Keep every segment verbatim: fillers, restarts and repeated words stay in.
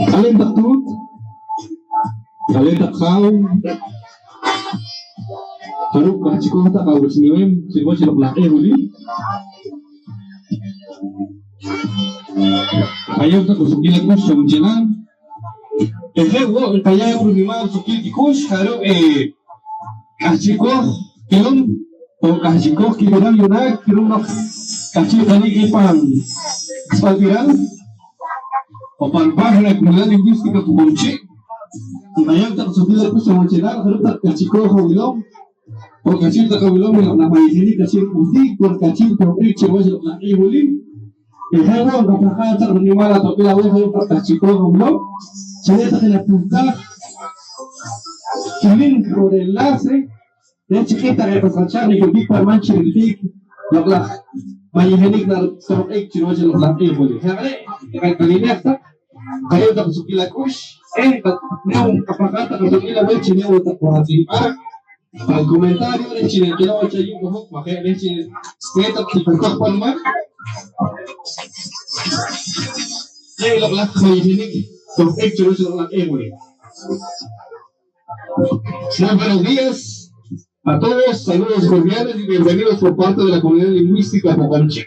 K'aleen taq tuut, k'aleen taq jaaw, jarub' k'ahchikoj taq awach niwem chi riwach i loq' laj q'iij wili. Qayeew taq suqkiil ak'ux chawunchelal. Eh je' wo', nqayeew rinimaal suqkiil kik'ux, jarub' eh k'ahchikoj kilom on k'ahchikoj kib'iram yu'naak ru'um noq k'ahchi' q'anik i pan tz'ib'b'iral o pan página comunidad lingüística Poqomchi'. Nqayeew taq suqkiil ak'ux chawunchelal, jarub' taq k'ahchikoj awilom on k'ahchi' taq awilom i loq' laj mayijinik k'ahchi' rik'uhtik, on k'ahchi' rito'b'ik chi riwach i loq' laj q'iij wili. Eh je' wo', nqapahqaaj taq rinimaal ato'b'il aweh, jarub' taq k'ahchikoj awilom chi re' taq i napuhtaj link o enlace reh chi q'ih taq q'eq'esjachaq nik'uhtik pa riman chi riljiik loq' laj mayijinik narito'b'ik chi riwach i loq' laj q'iij wili. Je' aj re', nqak'alinej taq, qayeew taq suqkiil ak'ux eh nqapahqaaj taq ato'b'il aweh chi ne wo' taq wo' atz'ihmb'aaj pan comentario reh chi naniq'orom wach ayu' wo' hoj, ma' je' reh chi re' taq tikikoj pan nimaq. Re' loq' laj mayijinik tohb'ik chi riwach i loq' laj q'iij wili. Muy buenos días a todos, saludos cordiales y bienvenidos por parte de la comunidad lingüística Poqomchi'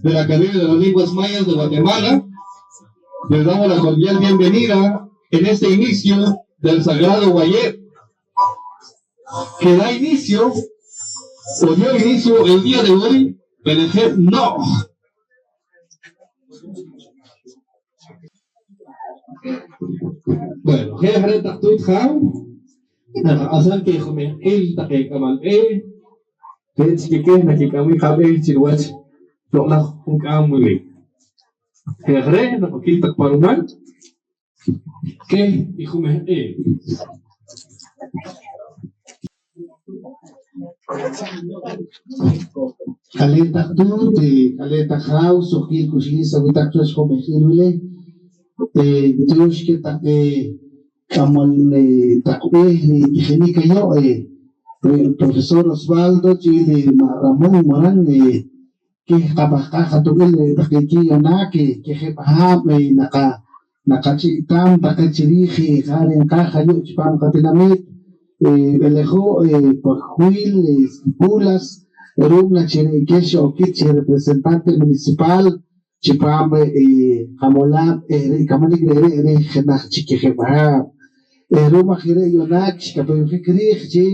de la Academia de las Lenguas Mayas de Guatemala. Les damos la cordial bienvenida en este inicio del sagrado Wayeb', que da inicio o dio inicio el día de hoy, B'elejeb' No'j. Bueno, je' aj re' taq tuut jaaw, naqaq'ahsam keh jumehq'iil taqe k'amal b'eeh re' chik keh nakik'amik qab'eeh chi riwach loq' laj junk'aam wili. Je' aj re' naqokik taq pa ruman keh i jumehq'iil. K'aleen taq tuut, eh, k'aleen taq jaaw, suqkiil k'uxliis aweh taq chuwach jumehq'iil wili. Eh, tiyox keh taqe k'amol, eh, taq b'eeh, eh, tijinik ayu', eh, re' profesor Osvaldo ch'iil, eh, ma' Ramon Moran, eh, keh qapahqaaj ato'b'il, eh, taqe keh yu'naak, eh, kejeb' haab', eh, naqa-, naqach'ik'taam taqe chi riij, eh, je' re' nqaaj ayu' chipaam qatinamiit, eh, B'elejo', eh, Pajuil, eh, Pulas, ru'um na chi re' keh xi'okik chi representante municipal chipaam, eh, qamolaab', eh, re' kamanik re're' reh jenaj chik kejeb' haab'. Eh, ru'um aj i re' yu'naak xkapewjik riij chi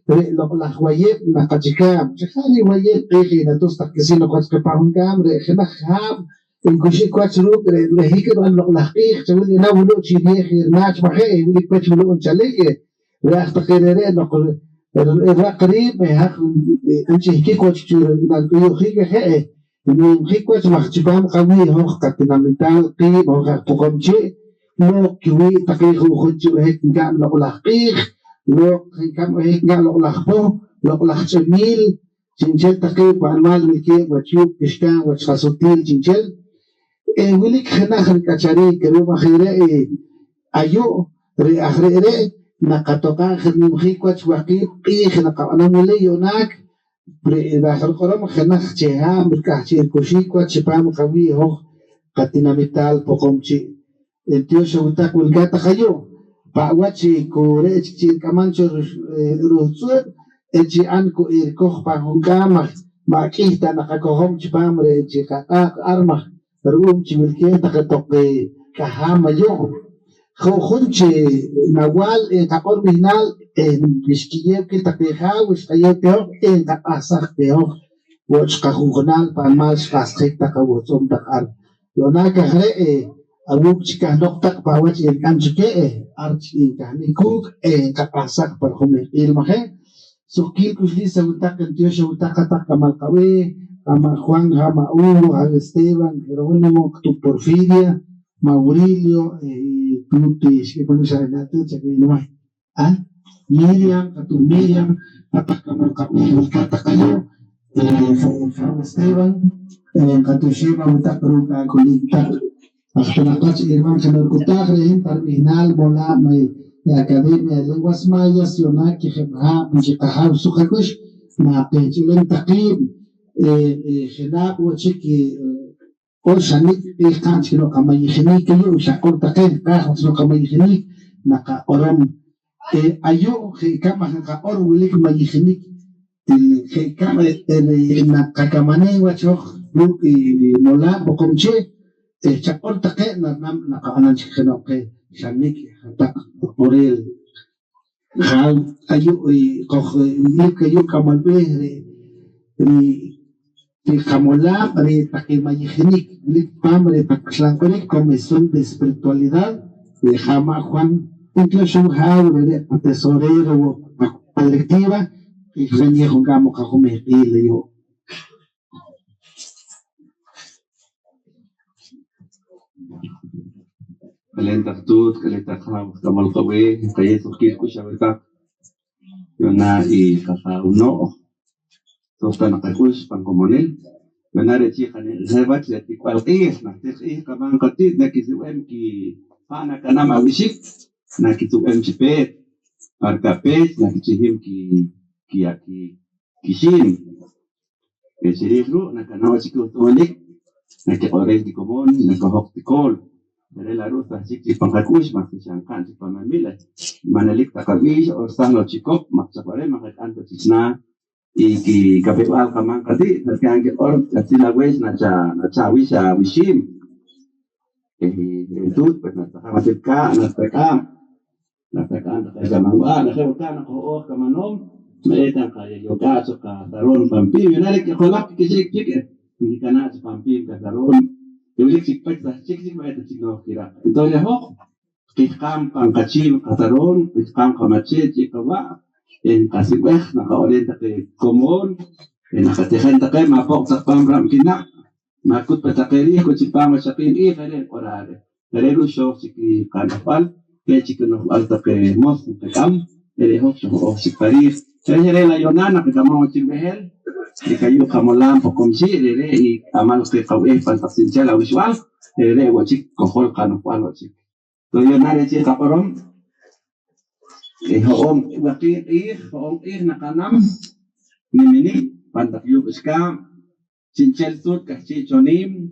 re' loq' laj Wayeb' naqachikab'. Chi je' re' Wayeb' q'iij i natus taq k'isiin loq wach qeh pan junk'aam, re' jenaj haab' nkuxik wach ruuk' re' b'ehik rib'an loq' laj q'iij, chawil i na wulu' chi riyew i rinaach, ma' je', eh, wilik wach wulu' nchalik, eh, re' aj taqe re're' noq riraq riib', eh, haj nch'ihkik wach chi narik'uyu'jik, eh, je', eh, nimjik wach maj chipaam qawii' hoj qatinamitaal qiib', hoj aj Poqomchi', loq' kiwii' taqe ju'jun chi b'ehik nka'n loq' laj q'iij, loq' nka'n b'ehik nka'n loq' laj poh, loq' laj ch'imiil, chi'nchel taqe pa' nimaal wilkeeb' wach yuuq' k'ixkaab' wach qasutiil chi'nchel. Eh, wilik jenaj rik'achariik ru'um aj re', eh, ayu' re' aj re're' naqatoq'aaj rinimjik wach waqiib' q'iij naqab'anam wili yu'naak, re' raaj riq'orom jenaj chi haab' rik'ahchi' rikuxik wach chipaam qawii' hoj qatinamitaal Poqomchi'. Entiyox aweh taq wilkaat taq ayu', pa' wach ku re' chik chi rik'amam cho ruh-, eh, ruhtz'uub', eh, chi'an ku erikoj pan junk'aam maj ma' k'ih ta naqakojom chipaam re' chi qaq'aaq' ar maj ru'um chi wilkeeb' taqe toq, eh, k'ahaam ayu'. Ju'jun chi nawaal enqaq'or b'ihnaal, eh, xkiyeew keh taqe haaw, xqayeew keh hoj, enqaq'ahsaj keh hoj wo' chi qaju'junaal pa' nimaal xqahsjik taq awuhtz'um taq ar. Yu'naak aj re', eh, awuuk' chi kahnoq taq pa' wach erik'am cho keh, eh, ar chik enkahnik kuuk', eh, enqaq'ahsaj pa rijumehq'iil, ma' je'? Suqkiil k'uxliis aweh taq, entiyox aweh taq, hat-taq k'amal qab'eeh, ha' ma' Juan, ha' ma' Hugo, ha' Esteban, Jerónimo, k'utum Porfiria, ma' Wirilio, eh, tuut, eh, xk'ipon xa reh na' tuut, chakb'eeh niweh. Ah, Miriam, k'utum Miriam, hat-taq k'amal qab'eeh wilkaat taq ayu', eh, ha' Esteban, eh, k'utum Xema, aweh taq ruuk' ak'uliik taq. Aj ta naq wach irman jeno' rik'utaaj, re' hin pa rib'ihnaal molaab' i Academia de Lenguas Mayas, yu'naak kejeb' haab' chi qajaaw suq ak'ux, naqehch'ilem taq qiib', eh, eh, jenab' wo' chik, eh, q'or xa nik' q'iij qa'n chik noq qamayijinik ayu', xa q'or taqe nqaaj wo' chik noq qamayijinik, naqaq'orom. Eh, ayu' je' rikab' aj nqaq'or wilik mayijinik, til je' rikab', eh, eh, naqakamaneem wach hoj ruuk' i molaab' Poqomchi', eh, chaq'or taqe narinaam naqab'anam chik jeno' qeh xa nik' hat-taq q'oreel. Jaaw, ayu', eh, qoj, eh, wilik ayu' k'amal b'eeh re', re' ri qamolaab' re' taqe mayijinik wilik paam re' taq uxlan q'orik, Comisión de Espiritualidad, re' je' ma' Juan, incluso jaaw re're' pa tesorero wo', pa junta directiva, y Juan yeh jun k'amoq ajumehq'iil ayu'. K'aleen taq tuut, k'aleen taq jaaw, aj k'amal qab'eeh, nqayeew suqkiil k'ux aweh taq. Yu'na i qajaaw no'j, suq ta naq qak'ux pan komonil. Yu'na re' chik qanimq'ij wach re' tikb'al q'iij, najtir q'iij qamaam qati't nakisib'em ki-, ha' nakanam ab'ixik, nakisib'em chi peet, pa rikapeech nakichihim ki-, ki-, ki-, kixiim. Eh, chiriij ru' nakanam wach i kuht'uunik, nakiq'orej ti komoon, nakojoq ti kool. Re' la' ru' sahchik chik pan qak'ux maj xa nqa'n chik pan memil, eh, manlik taq ab'iix, orsaj loq chikop, maj chaq ware' ma qak'am ta chik chinaah i kikapew-b'al qamaam qati't, xa rikab' nkiq'or, k'ahchi' la' weex nacha-, nachawix awixiim. Eh, re' tuut, pues, natz'ajam achik kaa', natz'ak'aab'. Natz'ak'aab' taqe kamanb'al, je' wo' kaa' naq ho'ooj kamanoom, ma' eta nqayok'aa' cho qasaroon pan piim. Yu'na re' k'ijolaq kikixik chik, eh, nkikanaa' cho pan piim qasaroon. Re' wilik chik pech sahchik chik, ma' eta chik nooj kiraq. Entonces, re' hoj, qihqaam pan qachiim qasaroon, qihqaam qamachee' chik qawa', eh, nqasib'ej, naqa'oreem taqe komoon, eh, naqatijem taqe, ma' poq' taq paam rab' kinaq', ma' kut pa taqe riij, ku chipam wach chaqiib' q'iij, je' re' nq'oraa' reh. Je' re' ru' xooj chik i qano'jb'al, re' chik i no'jb'al taqe mos nqak'am, re' re' hoj xa ho'ooj chik pa riij. Re' xa re' la' yu'na naqak'amam wach rib'ehel, i kayu' qamolaam Poqomchi', re're' i k'amal qeh qab'eeh pan taq chi'nchel awixb'al, re're' wo' chik kojol qano'jb'al wo' chik. Re' yu'na re' chik qaq'orom, eh, ho'oon waqiib' q'iij, ho'oon q'iij naqanam niminik pan taq yuuq' k'ixkaab', chi'nchel suut k'ahchi' cho niim.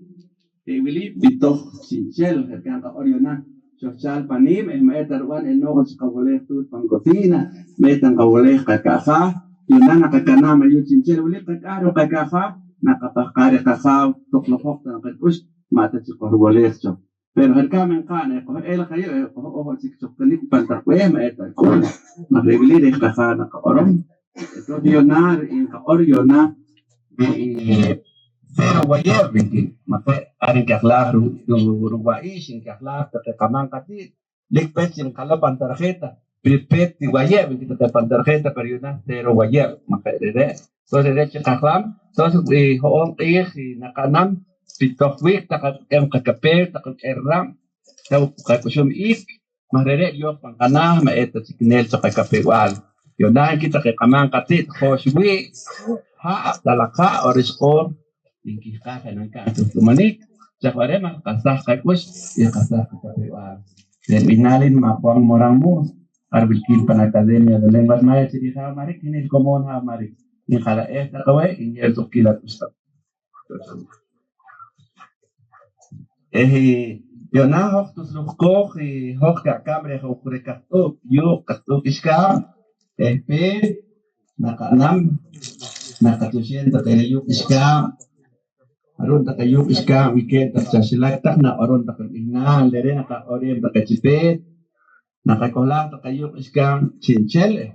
Re' wili pitoj chi'nchel, je' rikab' nqaq'or yu'na, chohchal pan niim eh ma' eta rib'an enooj chi qawolej tuut pan cocina, ma' eta nqawolej qaka'jaaw. Yu'na naqakanam ayu' chi'nchel wili, qak'aaj ruuk' qaka'jaaw, naqapahqaaj reh qajaaw, toq loq'oq ta naq qak'ux, ma' ta chik qojwolej cho. Pero je' rikab' nqa'n, eh, qoj-el aj ayu', eh, qoj-ooj chik choqtanik pan taq b'eeh, ma' eta rik'ul, maj re' wili reh qajaaw naqaq'orom. Entonces, yu'na re' nqaq'or yu'na, eh, cero wayeb', nki, maj re' ar nkajlaj ru-, ru-, ruwa'ix, nkajlaj taqe qamaam qati't, lik pech nqalom pan tarjeta, pri-, peet ti wayeb', nki taqe pan tarjeta, pero yu'na cero wayeb', maj re' re're'. Entonces, re're' chi qajlam, entonces, i ho'oon q'iij i naqa'nam, pitoj wiik' taq qak'em qakapew, taq qak'em raab', xa wo' qak'uxum iik, maj re're' riyooj pan qanaah, ma' eta chik neel cho qakapew-b'al. Yu'na nki taqe qamaam qati't, joox wii', ha', talaq ha', orix q'oor, nkihqaaj je' nanka'n tuht'umanik. Chaj ware' maj qasaj qak'ux y qasaj qakapew-b'al. Re' rib'ihnaal i ma' Juan Morán Mus, ar wilkiin pan Academia de Lenguas Mayas chi riij Haaw Marik, hin ilkomoon Haaw Marik. Njala'eej taq aweh, nye'el suqkiil ak'ux taq. Eh, yu'na hoj tusluj kooj, i hoj ka'kab' reh hoj reh Kaqt'uuk' yuuq', Kaqt'uuk' k'ixkaab', eh, peet, naqa'nam, naqatioxem taqe reh yuuq' k'ixkaab'. Jarub' taqe yuuq' k'ixkaab' wilkeeb' taq chaxilak taq, naq'orom taq rib'ihnaal, re're' naqaq'oreem taqe chi peet, naqakohlaaj taqe yuuq' k'ixkaab' chi'nchel, eh,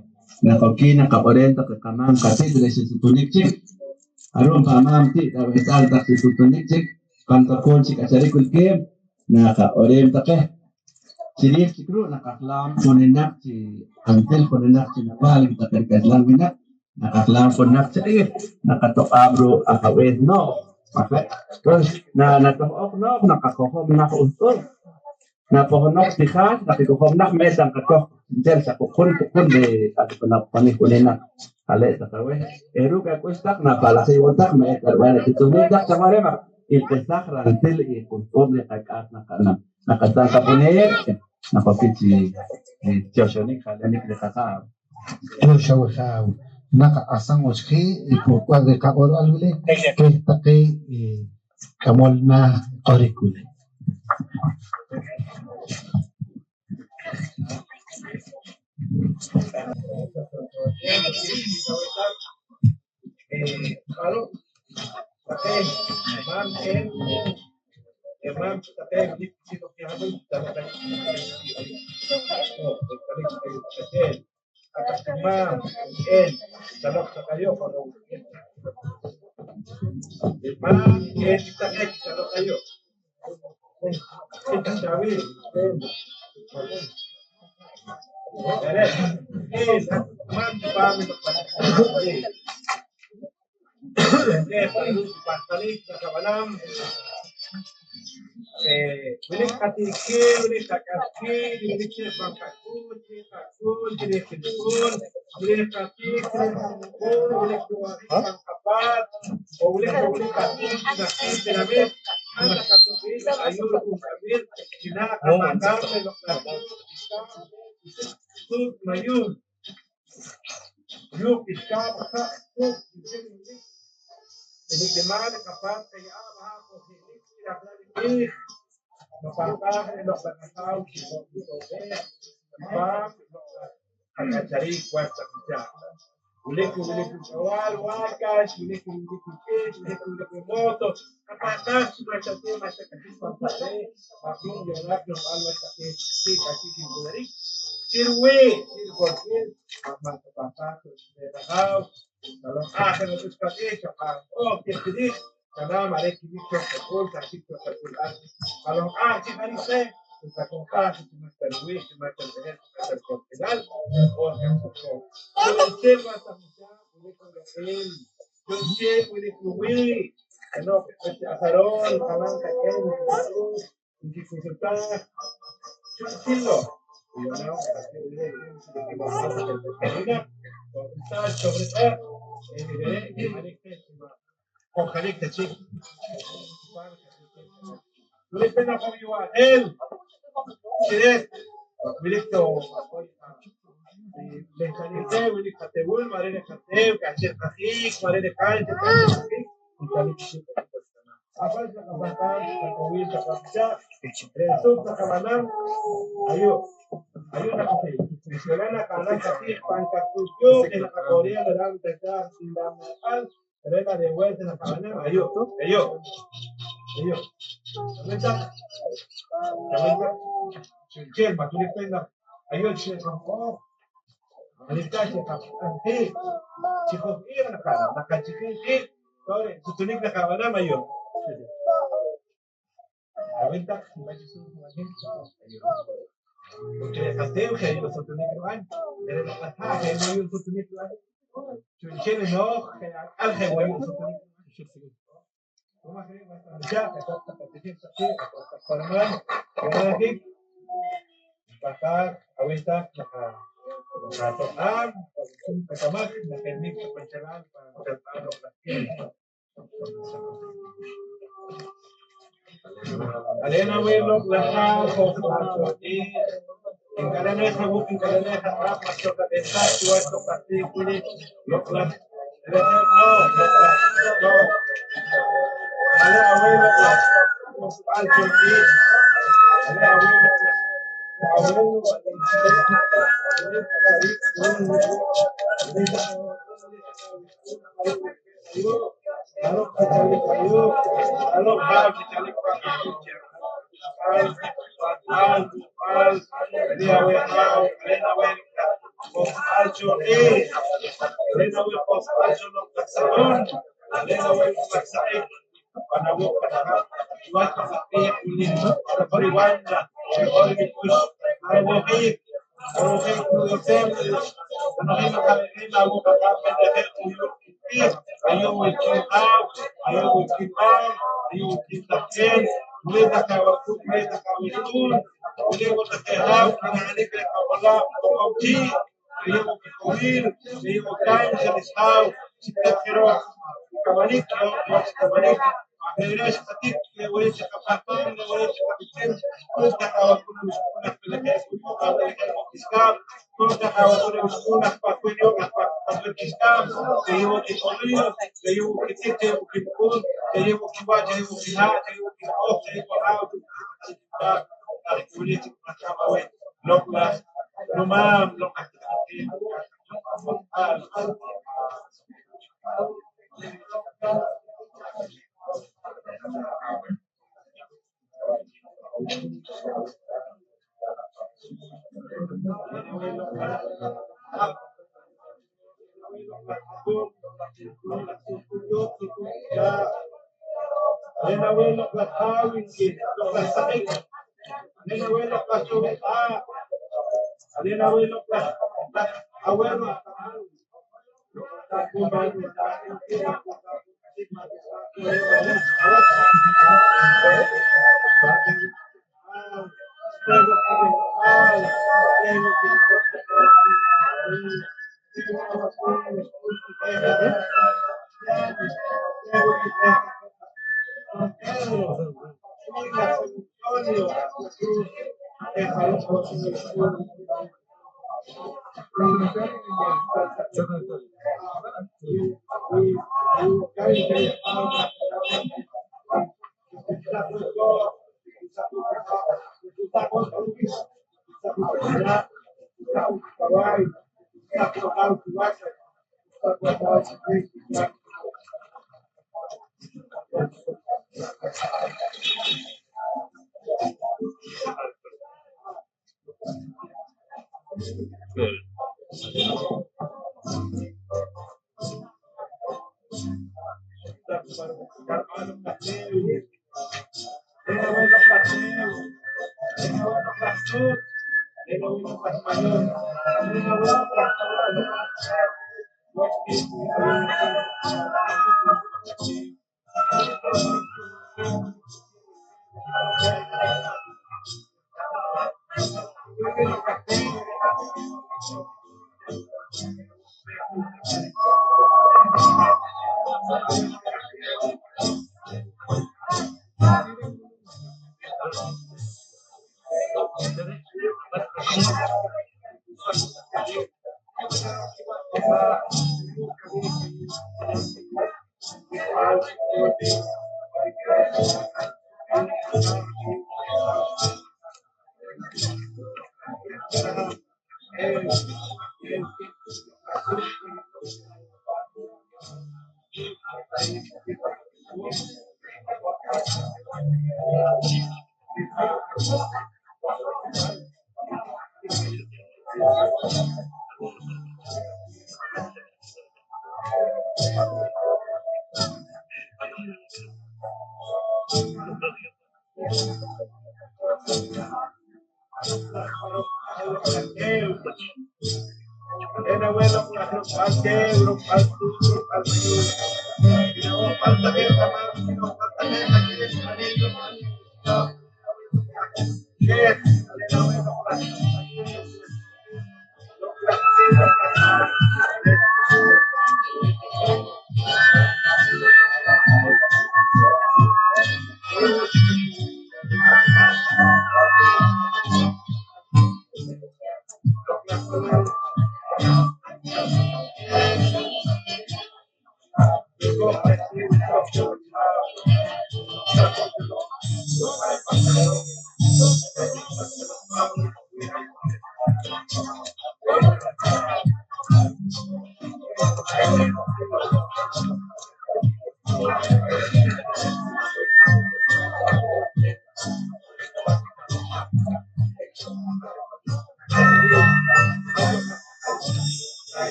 naqokiik naqaq'oreem taqe qamaam qati't reh xisutunik chik. Jarub' pa' maam ti't aweht'aal taq xisutunik chik, pan tokoom chi k'acharik wilkeeb', naqaq'oreem taqe. Chiriij chik ru' naqajlam juninaq chi qansil, juninaq chi nab'al taqe rik'axlan winaq, naqajlam juninaq chi q'iij, naqatoq'aab' ruuk' ajabees no'j. Maj re', entonces, na-, natoh'oq no'j, naqakojom naj uht'ul. Napohnoq tijaal, naqakojom naj, ma' eta nqakoj nchel xa juq'un juq'un reh q'axoqinaq panik juninaq. Jale' taq aweh. Eh, ruuk' ak'ux taq, napa'lajik wo' taq, ma' eta rib'an i kituhnik taq, xa ma' re' maj nqesaj ransil i juht'um reh qak'aas naqa'nam. Naqasan qapunel, naqotik chi, chi tioxonik, jalanik reh qajaaw. Tiox awajaaw. Naqaq'ahsam wo' chiqiij i p'uhb'al reh qaq'orb'al wili keh taqe, eh, k'amol naah q'orik wili. Hat-tak maam, eh, chaloq taq ayu', maam, eh, chik taq, eh, chaloq ayu'. Eh, chik taq chawil, eh, eh, maam, chipam i loq' laj, eh, eh, pahqanik nakab'anam. Eh, wilik qati'kiil, wilik qak'axkiil, wilik chiriij pan qak'uun, chiriij qak'uun, chiriij qak'uun, chiriij qati'kiil, chiriij qak'uun, wilik riwa'riik pan qapaat, o wilik cho wilik qak'uun chi najtir tinamit, hat-tak qatob'iil ayu' ru'um k'amiil, chi naah qapahqaaj reh loq' laj Dios, suut mayuun. Yuuq' k'ixkaab' qajab', yuuq' k'ixkaab' wilik. Enik'nimaal i qapaat qaye'aab' ha' qojik'ik chi rajlaal i q'iij. Napahqaaj reh loq' laj qAjaaw chi jo'q'ik oq'eej chipaam i loq' laj qak'achariik wach taq nichaaq'. Wilik, wilik ruk'awaal waakax, wilik, wilik ruk'ix, wilik, wilik rumoto. Napahqaaj chi ma'xta tiij, ma'xta k'axik pan pa' reh, maj ru'um yu'naak no'jb'al wach taqe ti'c'axik nk'ularik. Chi ruwii', chi rikorkiil, maj ma' napahqaaj ta chi reh qAjaaw. Nalok'aj je na tix qatiij, xa qa'ooj tij chiriij, qanaam ma' re' kiwik cho qak'uun, xa chik cho qak'uun ar. Nalok'aj chi jariik reh, nqakoq'aj chi maj ta riwii', chi maj ta rib'ehel, chi maj ta rikorkilal, q'ooj je q'ooj. Chu'nchel was taq nichaaq' wilik riloq'il, chu'nchel wilik ruwii', jeno'q wach i ajaroon, qanaam qak'een, nkik'uxutaj, chu'nchel loq. Yu'naak, qojqalik ta chik. Wili pe naq jun yuwa'jel chi reh wilik cho rehtalil keh, wilik qatewul, ma' re' reh qatew, k'ahchi' riqajiik, ma' re' reh q'aay, k'ahchi' riqajiik, ntalik chi. Apach naqapahqaaj chi qakowil taq wach chaaq', re' suut naqab'anam, ayu', ayu' naqajiik. Re' naqa'nam qatiij pan kaq'uun yuuq' eh naqaq'o'rem raam i taxaaj tz'indaam no'jb'al, re' na re' vuelta naqab'anam, ayu', ayu', ayu'. Chawil taq, chawil taq, chi'nchel ma' wilik ta naq ayu' chi qojq'ooj. Re'ta chi qaq'anjiik, chi joq k'iij naqa'nam, naqachijim qiib', toro re' sutunik naqab'anam ayu'. Aweh taq, niwach i suut nb'anjik, ayu'. Porque re' qateew je' ayu' sutunik rib'an, re' loq' laj ha' je' ayu' sutunik rib'an. Chu'nchel i nooj, je' ak'al je' ayu' sutunik rib'an. Ru'um aj re', was taq nichaaq', qakoj taq qatijej taq q'iij, qakoj taq pa riman, nb'anjik, npahqaaj aweh taq naqa-, naqatoq'aam, pa' ru'um qakamaj, naqelnik taq pan chalal, pan chalb'al loq' laj k'een. Are' naweh loq' laj haaw, qojb'al cho q'iij. Nk'alenej awuuk', nk'alenej aq'ab', mas xokab'ehsaj chiwach loq' laj tiij wili, loq' laj re're'no, loq' laj Chito. Are' aweh loq' laj q'usb'al cho q'iij. Are' aweh loq' laj, aweh loq' laj Ayu' wilkiin haaw, ayu' wilkiin b'aay, ayu' wilkiin taqk'een, wili taq awak'uun, wili taq awixq'uun, wili wo' taqe haaw kina'anik reh qamolaab' Poqomchi', ayu' wo' kikowil, ayu' wo' kaay xa rixq'aaw, chi teq je rooj kamanik, ki'ok wach kamanik. Re' re' xqatik, re' wili chi qapahqanik, re' wili chi qapitz'im, kuy taq awak'uun awixq'uun aj Pelejees, kuy taq awak'uun awixq'uun aj Pahkwen Yuuq', aj Pahkwen Kixkaab', chayeew wo' kik'olil, chayeew wo' kitz'ihb', chayeew wo' kipupun, chayeew wo' kiwa', chayeew wo' kiha', chayeew wo' kik'oj, chayeew wo' haaw, wili chi qapahqanik aweh, loq' laj numaam, loq' laj tijinel.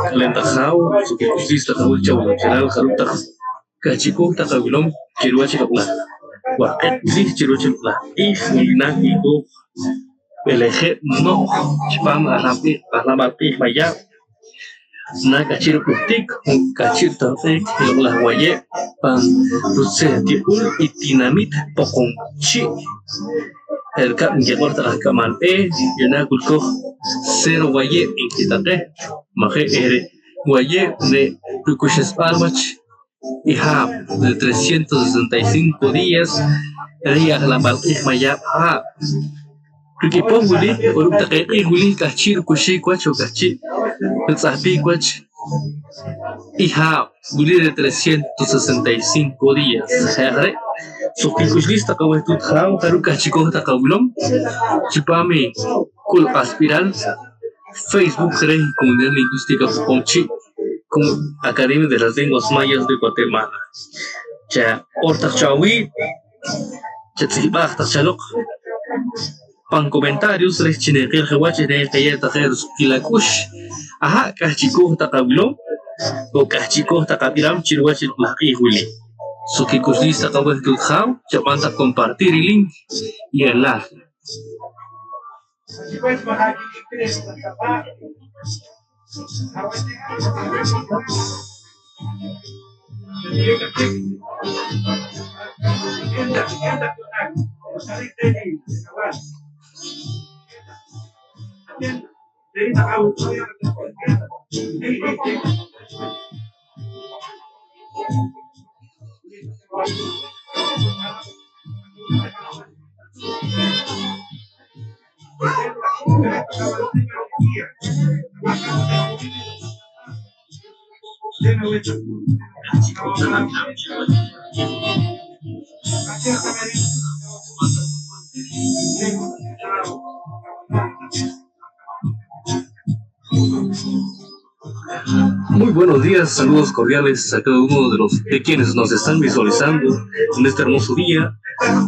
K'aleen taq Ajaaw, suq i k'uxlis taq aweh chawiil wachalaal, jarub' taq k'ahchi'kooj taq awilom chi riwach i loq' laj waq'eq wili, chi riwach i loq' laj q'iij, wili naak wilkooj b'elejeb' no'j chipaam i ajlam q'iij, ajlab'al q'iij Mayab'. Naak k'ahchi' ruk'uhtik, k'ahchi' ritohq'eek i loq' laj Waye' pan rutzeh tiq'ul i tinamit Poqomchi'. Je' rikab' nkiq'or taq aj k'amal b'eeh, yu'naak wilkooj Cero Waye' nki taqe, maje' eh re' Waye' re' ruk'uxlesb'al wach i haab' de trescientos sesenta y cinco días reh i ajlab'al q'iij Mayab' haab'. Ruk'ipom wili, o ruuk' taqe q'iij wili, k'ahchi' ruk'uxik wach, o k'ahchi' ritz'ahpik wach i haab' wili reh trescientos sesenta y cinco días. Je' aj re', suq kik'uxlis taq aweh tuut Ajaaw, jarub' k'ahchi'kooj taq awilom chipaam i k'ul q'ahsb'iral Facebook reh Comunidad Lingüística Poqomchi', como Academia de las Lenguas Mayas de Guatemala. Chaq'or taq cho awii', chatz'ihb'aaj taq cho loq pan comentarios reh chi neeqil je wach eh neeqayew taq je rusuqkiil ak'ux. Aha', k'ahchi'kooj taq awilom, o k'ahchi'kooj taq ab'iram chi riwach i loq' laj q'iij wili. Suq kik'uxlis taq aweh tuut Ajaaw, chab'an taq compartir i link y enlace. Muy buenos días, saludos cordiales a cada uno de los, de quienes nos están visualizando en este hermoso día.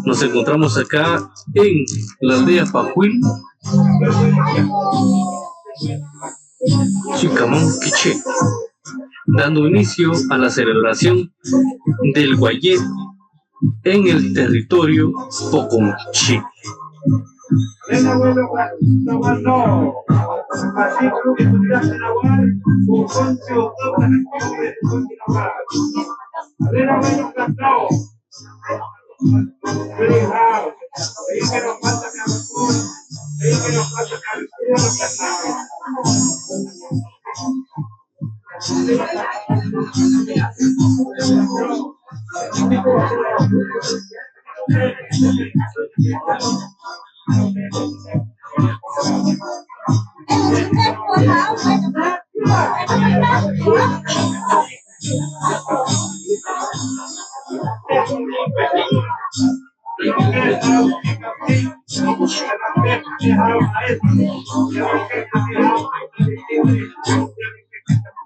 Nos encontramos acá en la aldea Pajuil, Chicamán Quiché, dando inicio a la celebración del Wayeb en el territorio Poqomchi'.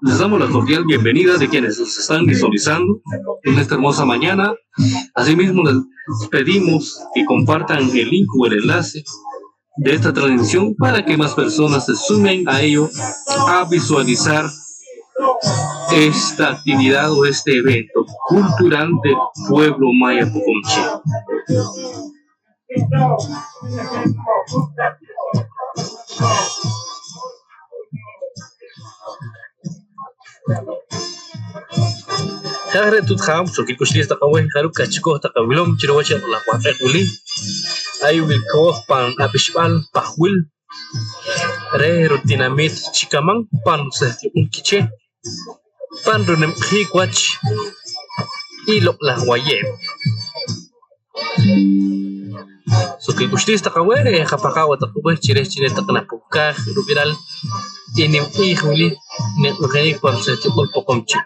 Les damos la cordial bienvenida de quienes nos están visualizando en esta hermosa mañana. Asimismo, les pedimos que compartan el link o el enlace de esta transmisión para que más personas se sumen a ello, a visualizar esta actividad o este evento cultural del pueblo maya Poqomchi'. Je' aj re' tuut haab', so kik'uxliis taq aweh jarub' k'ahchi' k'oh taq awilom chi ruwach i laj wahq'eq wili. Ay wilkooj pan ab'ixb'al Pajwil reh rutinamiit Chikaman pan rusaaj tiq'ul Kicheh pan runimq'ijiik wach i loq' laj Wayeb'. So kik'uxliis taq aweh, re' nqapahqaa' aweh taq aweh chi reh chi re' taq napuhkaaj rub'iral i nim q'iij wili nib'anjinik pan rusaaj tiq'ul Poqomchi'.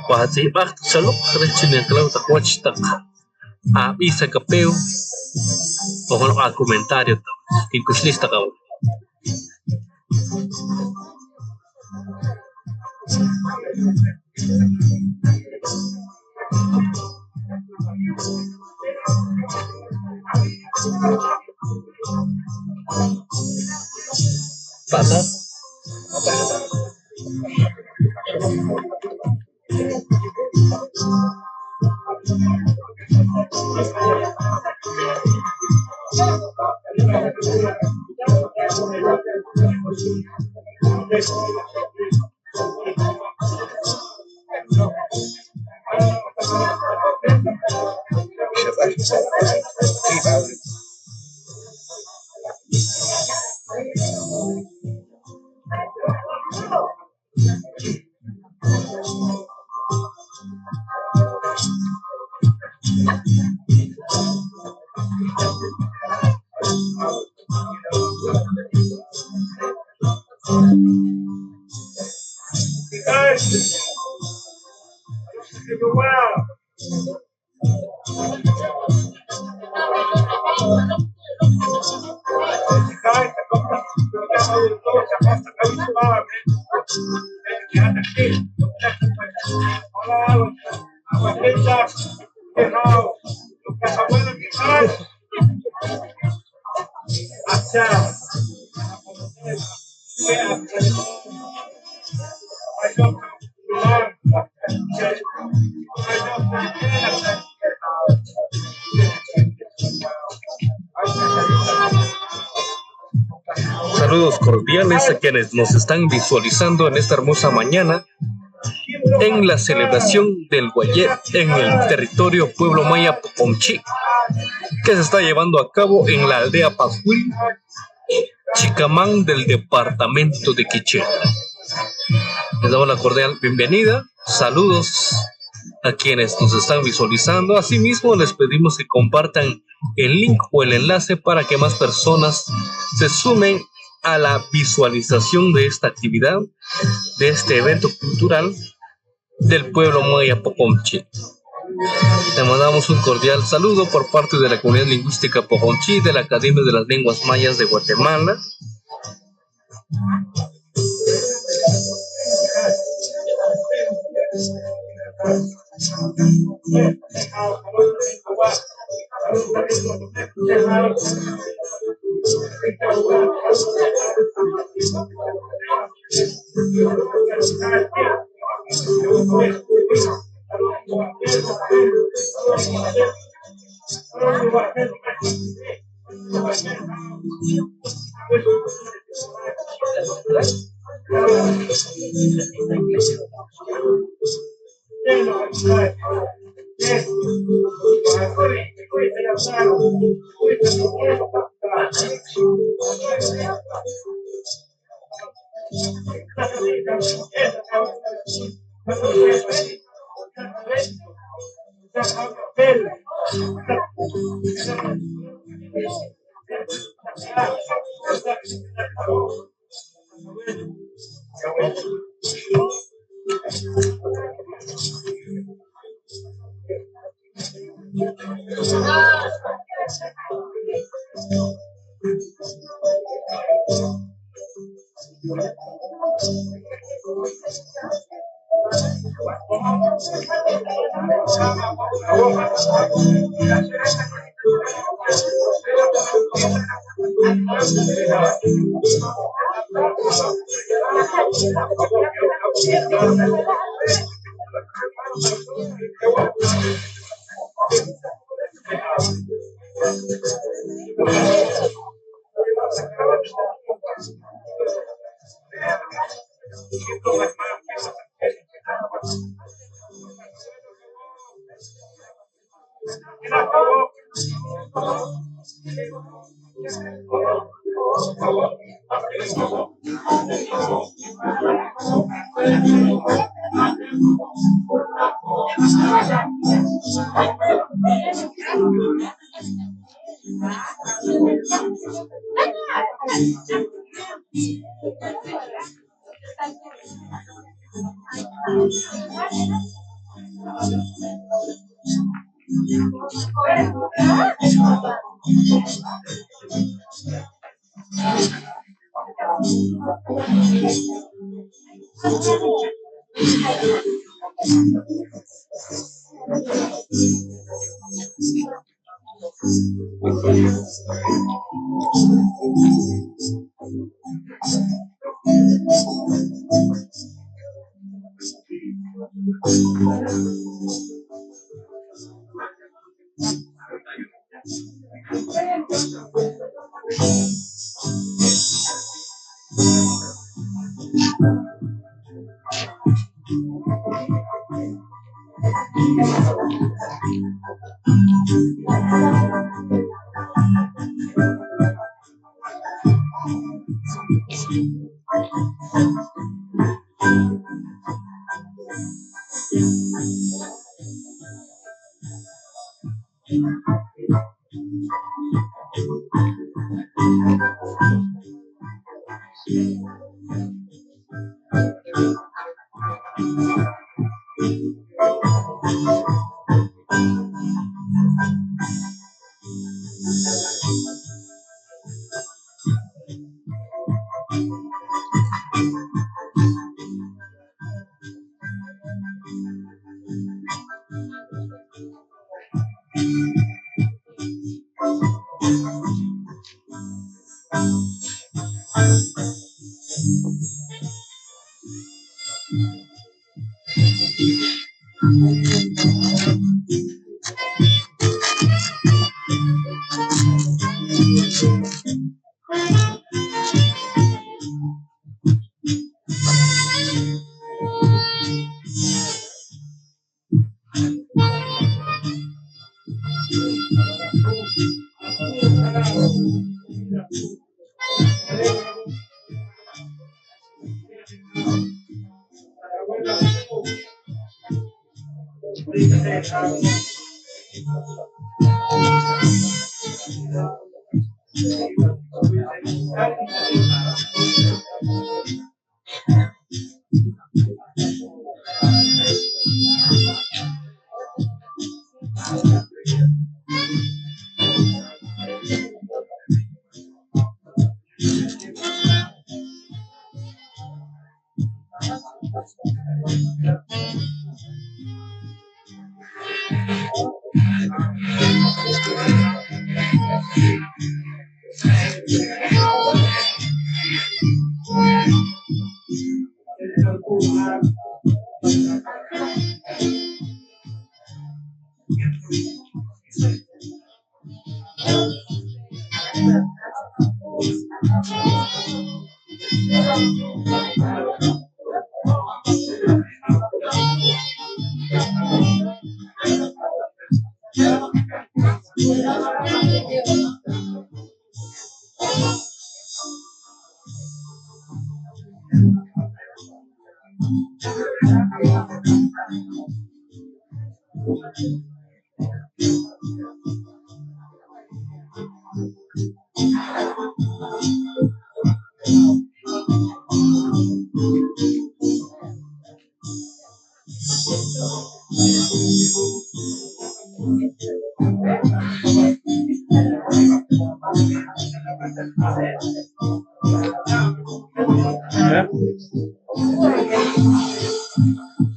Pan atz'ihb'aaj taq chaloq reh chi neenqilow taq wach taq ab'iis akapeew, o jeno'q acomentario taq, kik'uxliis taq aweh. Pata. Saludos cordiales a quienes nos están visualizando en esta hermosa mañana en la celebración del Wayeb en el territorio Pueblo Maya Poqomchi', que se está llevando a cabo en la aldea Pajuil, Chicamán del departamento de Quiché. Les damos la cordial bienvenida. Saludos a quienes nos están visualizando. Asimismo, les pedimos que compartan el link o el enlace para que más personas se sumen a la visualización de esta actividad, de este evento cultural del pueblo maya Poqomchi'. Te mandamos un cordial saludo por parte de la Comunidad Lingüística Poqomchi' de la Academia de las Lenguas Mayas de Guatemala.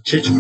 Chicho.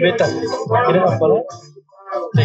Beta, ¿quieres apagar? Sí.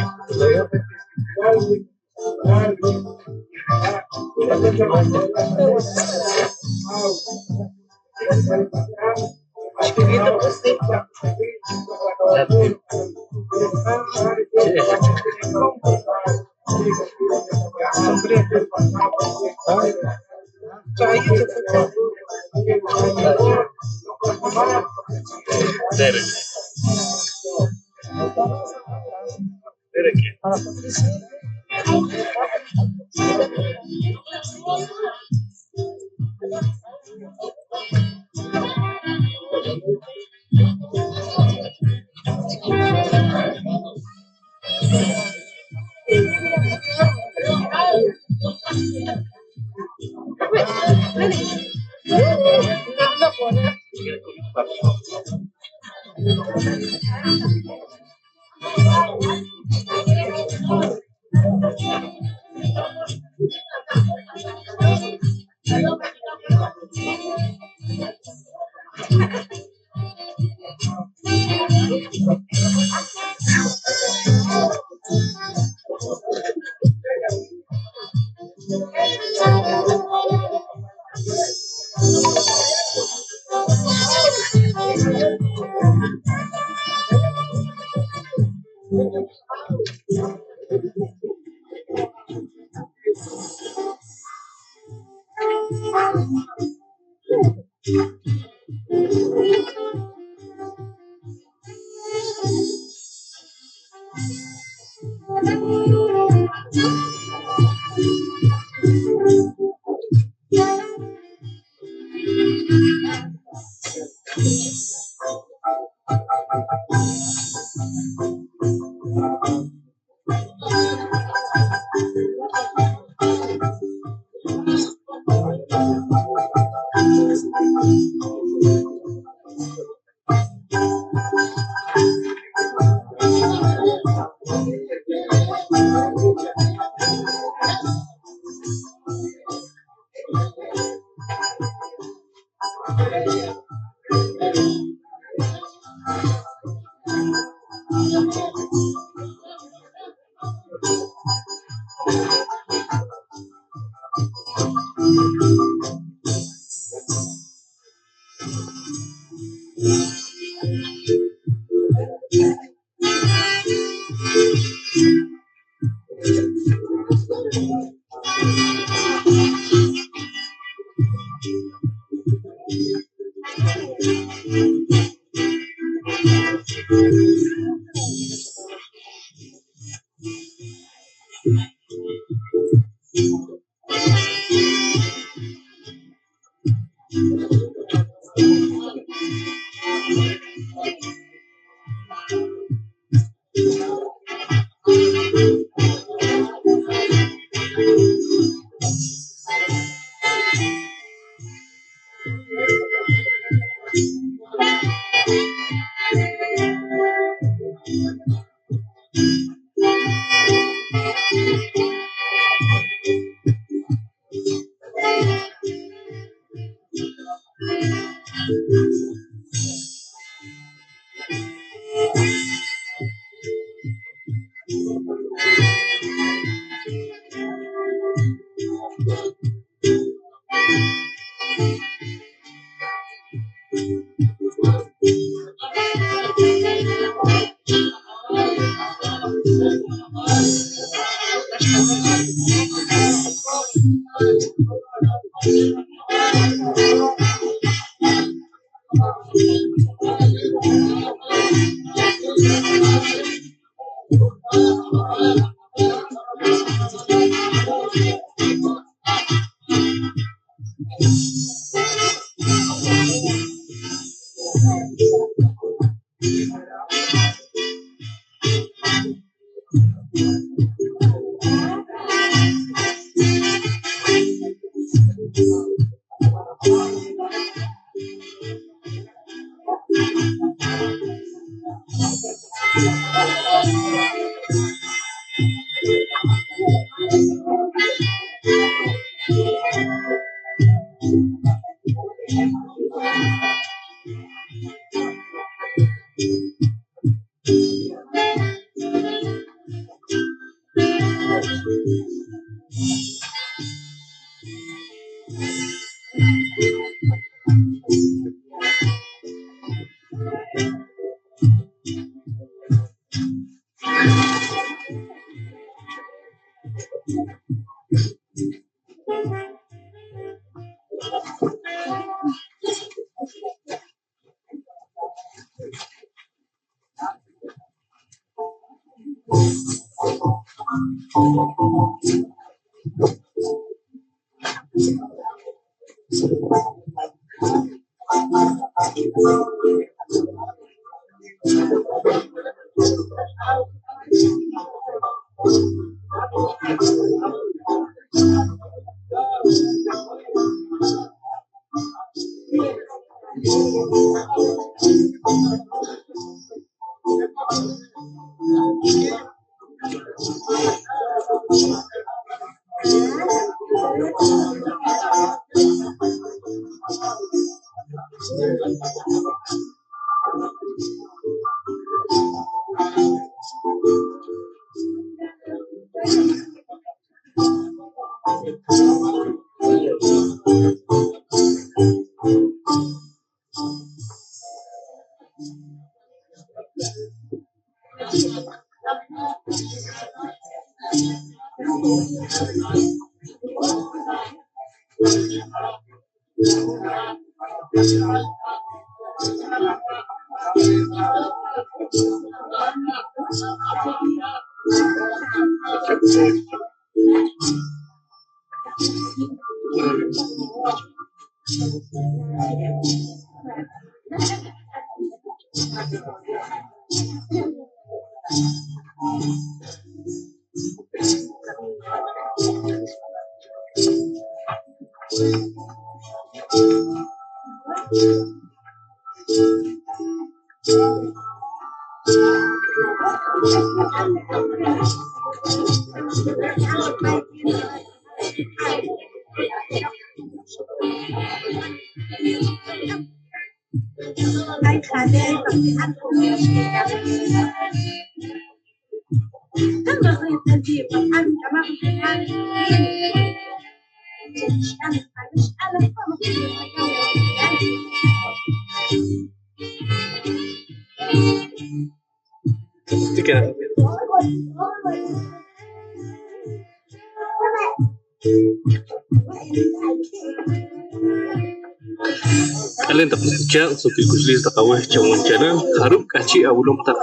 K'aleen taq wach qachaaq', suqkiil k'uxliis taq aweh chawunchelal. Jarub' k'ahchi' awilom taq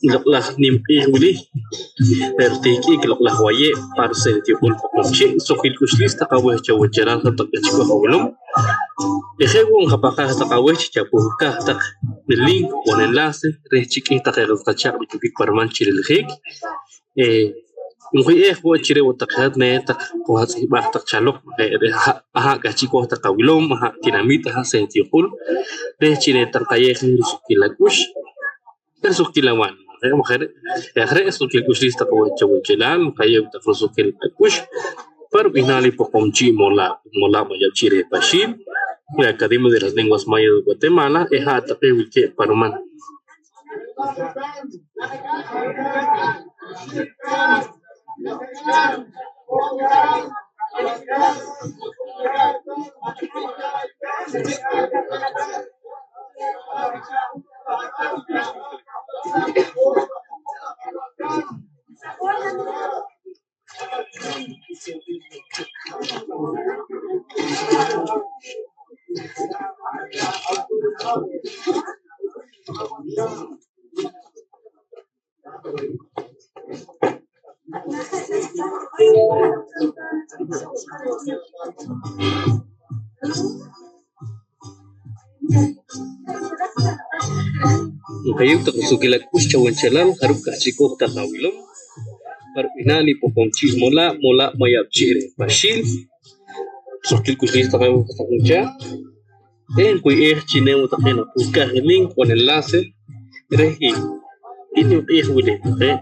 i loq'laj nim q'iij wili, re' ritihk'iik i loq'laj waye' pa riseet yuq'ul Poqomchi'. Suqkiil k'uxliis taq aweh chawunchelal, jarub' taq k'ahchi' koj awilom. Eh je' wo' nqapahqaaj taq aweh chi chapuhkaj taq i link oon enlace reh chi k'ih taqe wach qachaaq' richopik pa riman chi rilajiik. Eh, nquy'eej wo' chi re' wo' taq hat ne taq qoj atz'ihb'aaj taq chaloq, re', re' ha', aha' k'ahchi' koj taq awilom, aha' tinamit, aha' seet yuq'ul, reh chi ne taq nqayew je risuqkiil ak'ux, risuqkiil awaanma. Je' maj re', eh, aj re' suqkiil k'uxliis taq aweh chawunchelal, nqayew taq risuqkiil ak'ux pa rib'ihnaal i Poqomchi' Molaab', Molaab' Mayab'chi' reh Paxiil, la Academia de las Lenguas Mayas de Guatemala, eh, ha' taqe wilkeeb' pa riman. Nqayew taq risuqkiil ak'ux chawunchelal, jarub' k'ahchi' koj taq awilom pa rib'ihnaal i Poqomchi' Molaab', Molaab' Mayab'chi' reh Paxiil. Suqkiil k'uxliis taq aweh taq nichaaq'. Eh, nquy'eej chi ne wo' taqe napuhkaj i link oon enlace reh i, i nimq'iij wili, eh.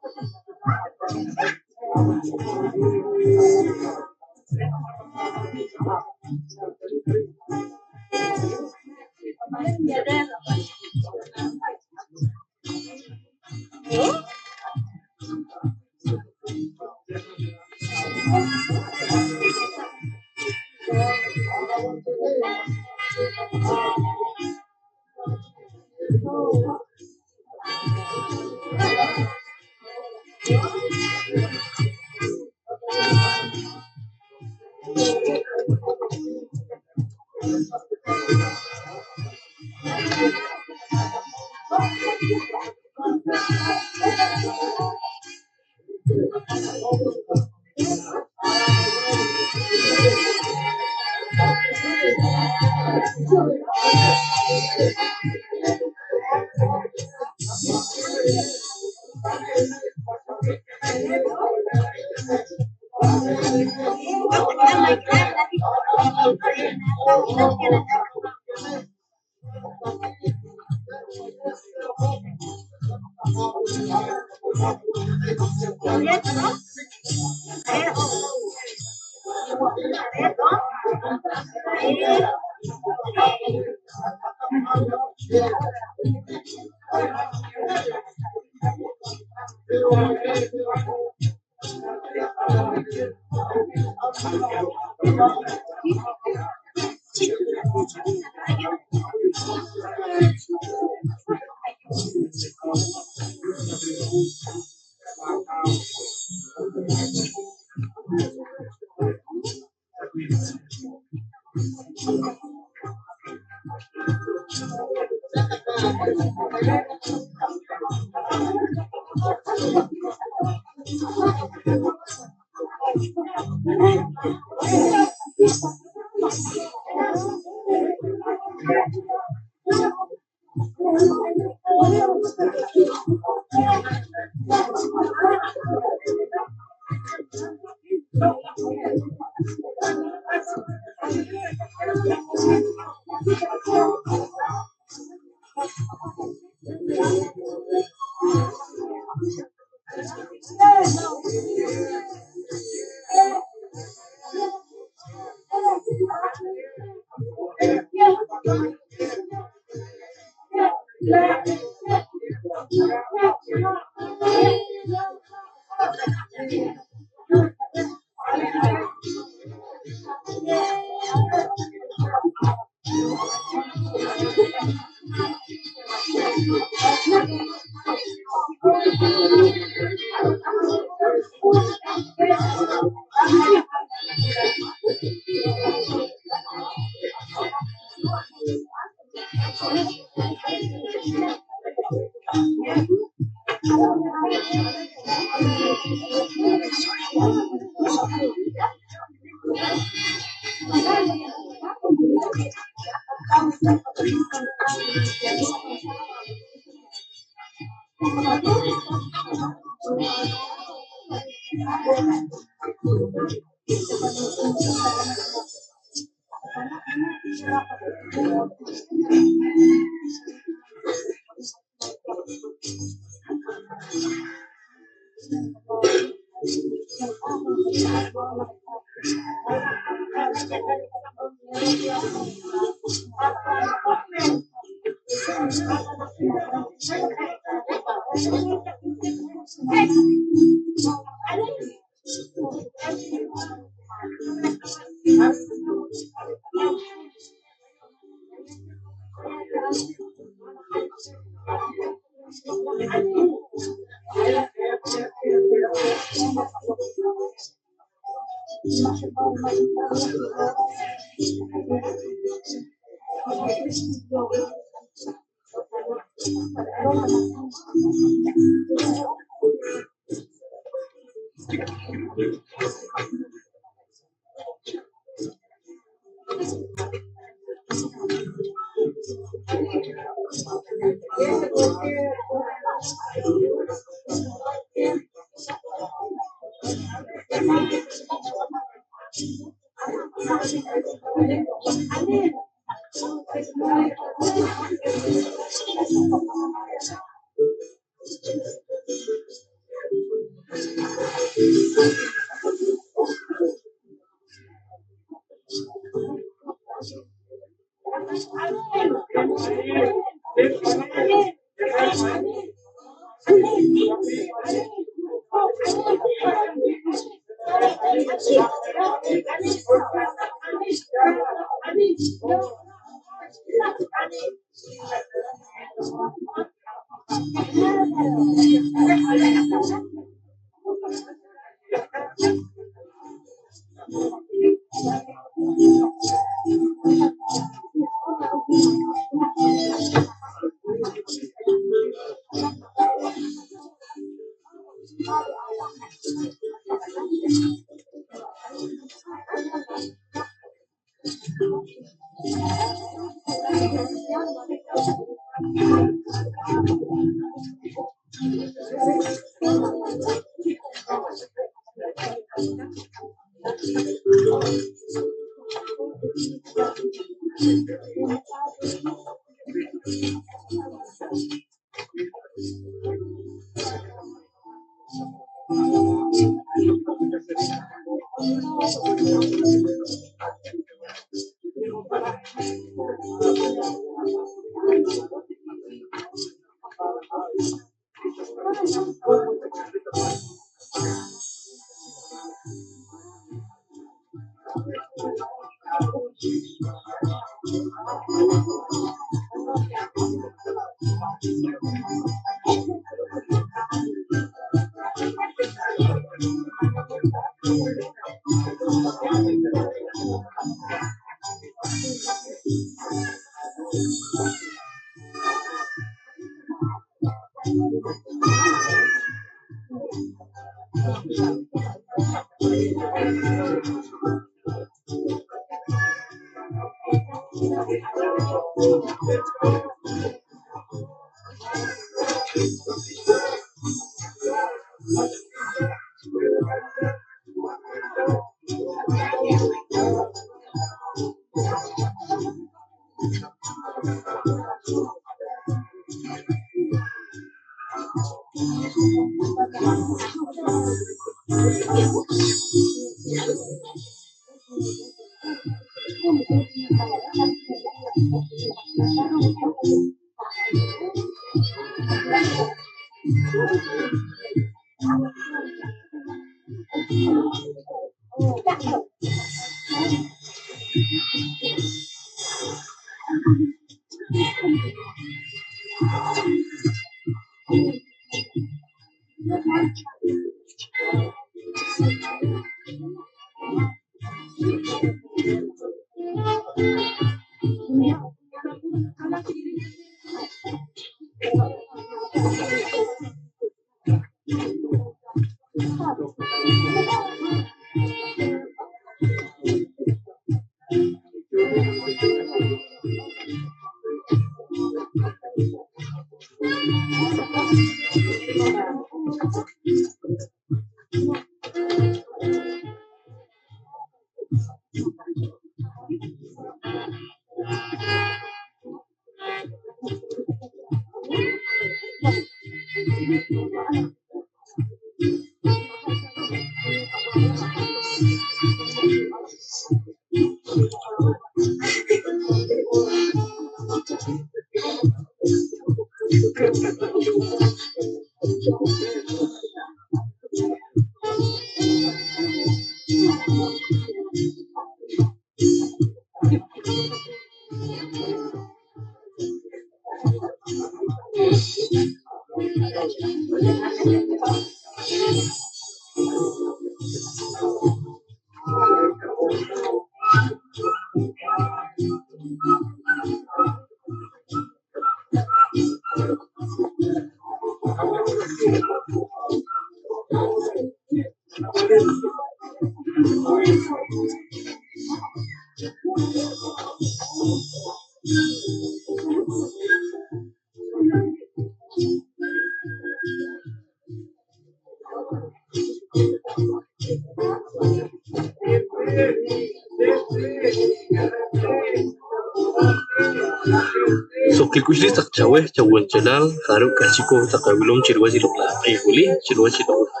Suqkiil k'uxliis taq chaweh chawunchelaal, jaru' k'ahchi' kooj taq awilom chi riwach i loq' laj q'iij wili, chi riwach i loq' laj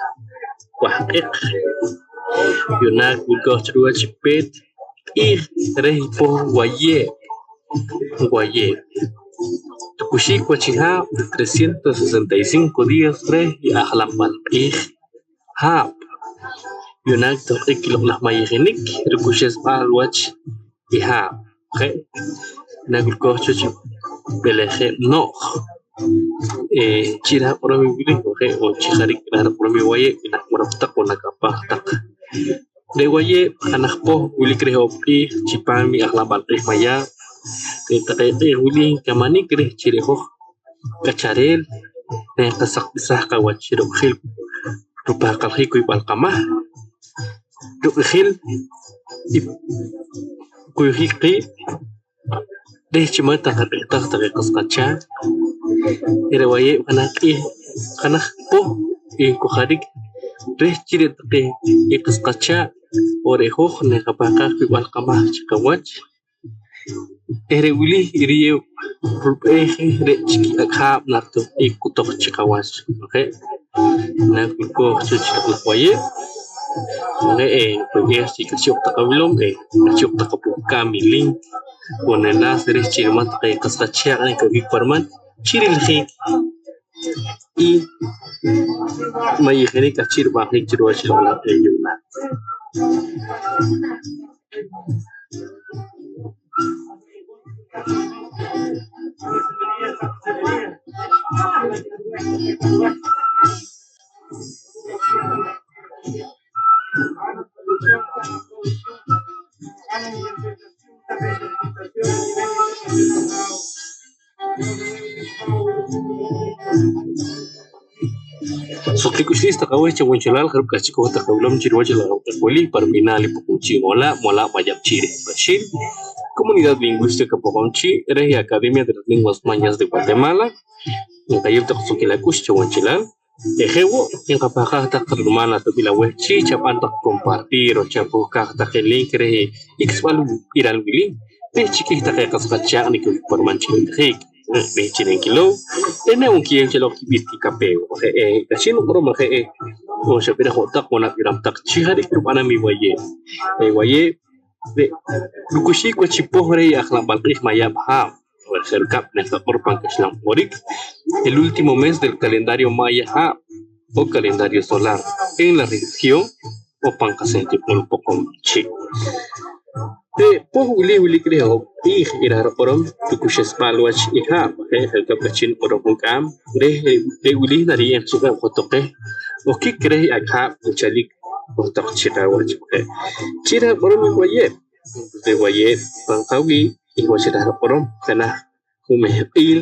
wahq'eq. Yu'naak wilkooj chi riwach i peet q'iij reh i poh Wayeeb'. Wayeeb'. Rik'uxiik wach i haab' trescientos sesenta y cinco días reh i ajlanb'al q'iij haab'. Yu'naak toq'ik i loq' laj mayijinik rik'uxesb'al wach i haab'. Je' nawilkooj cho chi b'elejeb' no'j. Eh, chi raaj q'orom i wili, on je', on chi jariik raaj riq'orom i wayeeb' wi naq'orom taq on nakapaj taq. Re' wayeeb' jenaj poh wilik reh hoob' q'iij chipam i ajlanb'al q'iij Mayaab'. Re' taqe q'iij wili nkamanik reh chi re' hoj k'achareel neenqasaqb'isaj qawach chi ruq'ijil rupahqaljiik wiyb'al qamahk, ruq'ijil i kuyujiik qiib' reh chi ma' ta nqaq'ihtaj taqe qas qachaaq'. Re' wayeeb' jenaj q'iij, jenaj poh nkojarik reh chi re' taqe i qas qachaaq' on re' hoj neenqapahqaaj wiyb'al qamahk chi qawach. Eh, re' wili i riyew rub'eej re' chik i ak' haab' narito'b'jiik kutoq chi qawach, je'? Naak wilkooj cho chi loq' laj wayeeb', je'? Eh, nqub'eej chi k'ahchi' oq taq awilom, eh, k'ahchi' oq taq apuhkaam i link on enlace reh chi reh ma' taqe qas qachaaq' nekawik pa riman chi riljiik i mayijinik k'ahchi' rib'anjiik chi ruwach i loq' laj q'iij yu'naak. Suqkiil k'uxliis taq aweh chawunchelaal, jarub' k'ahchi' koj taq awilom chi ruwach i la' awuteq wili pa rib'ihnaal i Poqomchi' Molaab', Molaab' Mayab'chi' reh Brasil, Comunidad Lingüística Poqomchi' reh i Academia de las Lenguas Mayas de Guatemala. Nqayeew taq suqkiil ak'ux chawunchelaal. Eh, je' wo', nqapahqaaj taq rirumal ato'b'il aweh chi chab'an taq compartir on chapuhkaaj taq i link reh i ik'sb'al b'iral wili reh chi kiij taqe qas qachaaq' nekawik pa riman chi riljiik reh chi nkilow, eh, ne' on kiyeew chaloq kib'iir kikapeew. Je', eh, k'ahchi' nuq'orom, je', eh, on xab'iraj wo' taq on nab'iram taq chi jariik rub'anam i wayeeb'. Eh, wayeeb' re' rukuxiik wach i poh reh i ajlanb'al q'iij Mayab' Haab'. Bueno, je' rikab' nqaq'or pan kaxlan q'orik, el último mes del calendario maya haab' o calendario solar en la región o pan qasehtiq'uun Poqomchi'. Re' poh wili wilik reh hoob' q'iij i raaj riq'orom rukuxesb'al wach i haab', je' je' rikab' k'ahchi' nuq'orom junk'aam reh re' wili nariye'em chi q'ab' johtoq qeh okik reh i ak' haab' nchalik johtoq chi qawach. Je' chi raaj riq'orom i wayeeb', re' wayeeb' pan qawii' i wach raaj riq'orom jenaj jumehq'iil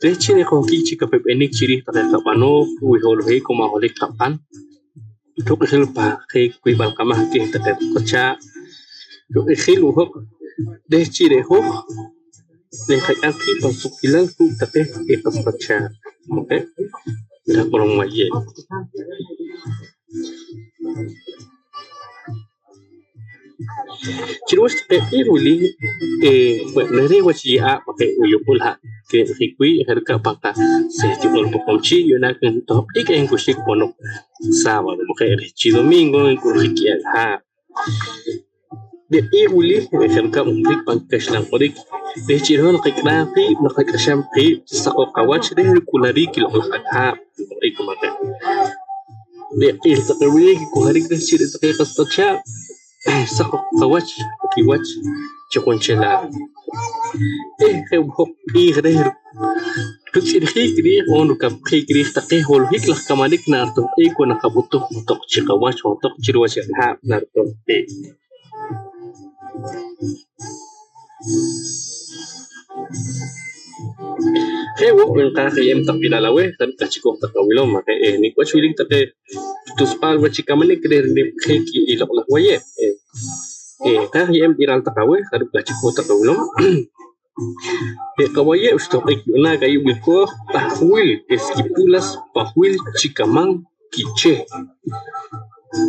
reh chi naqohkik chi kapeb'enik chi riij taqe qab'anooj wi holohik on ma' holohik qab'an, ruq'ijil pahqanik wiyb'al qamahk keh taqe qachaaq', ruq'ijil wo' hoq reh chi re' hoj nqak'am qiib' pan suqkilal kuuk' taqe i qas qachaaq'. Je' raj q'orom wayeeb'. Chi ruwach taqe q'iij wili, eh, bueno, reh reh wach i ye'aab' je' uyuq'ul ha' kireb'jik wii', je' rikab' pan qasehtiq'uun Poqomchi', yu'naak ntohq'ik eh nkuxik ponoq sábado, je' reh chi domingo nk'uljik i ak' haab'. Re' q'iij wili, je' rikab' nkuxik pan kaxlan q'orik, reh chi re' hoj naqak'ram qiib', naqak'axam qiib' chi saqoq qawach reh rik'ulariik i loq' laj ak' haab'. Re' q'iij taqe wili kikojarik reh chi re' taqe qas qachaaq' saqoq qawach kiwach chi junchelaal. Eh, je' wo' hoq q'iij reh rutz'irjiik riij on rukapjiik riij taqe holohik laj kamanik naritohq'ik wo' naqab'utuj johtoq chi qawach, johtoq chi ruwach i ak' haab' naritohq'ik. Je' wo', nqaaj ye'em taq b'iral aweh, je' rikab' k'ahchi' koj taq awilom, eh, nik' wach wilik taqe tusb'al wach chi kamanik reh rinimjiik i loq' laj wayeeb'. Eh, eh, nqaaj ye'em b'iral taq aweh, je' rikab' k'ahchi' koj taq awilom. Re' qawayeeb' xtohq'ik yu'naak ayu' wilkooj Pajwil, Esquipulas, Pajwil, Chicaman, Quiché.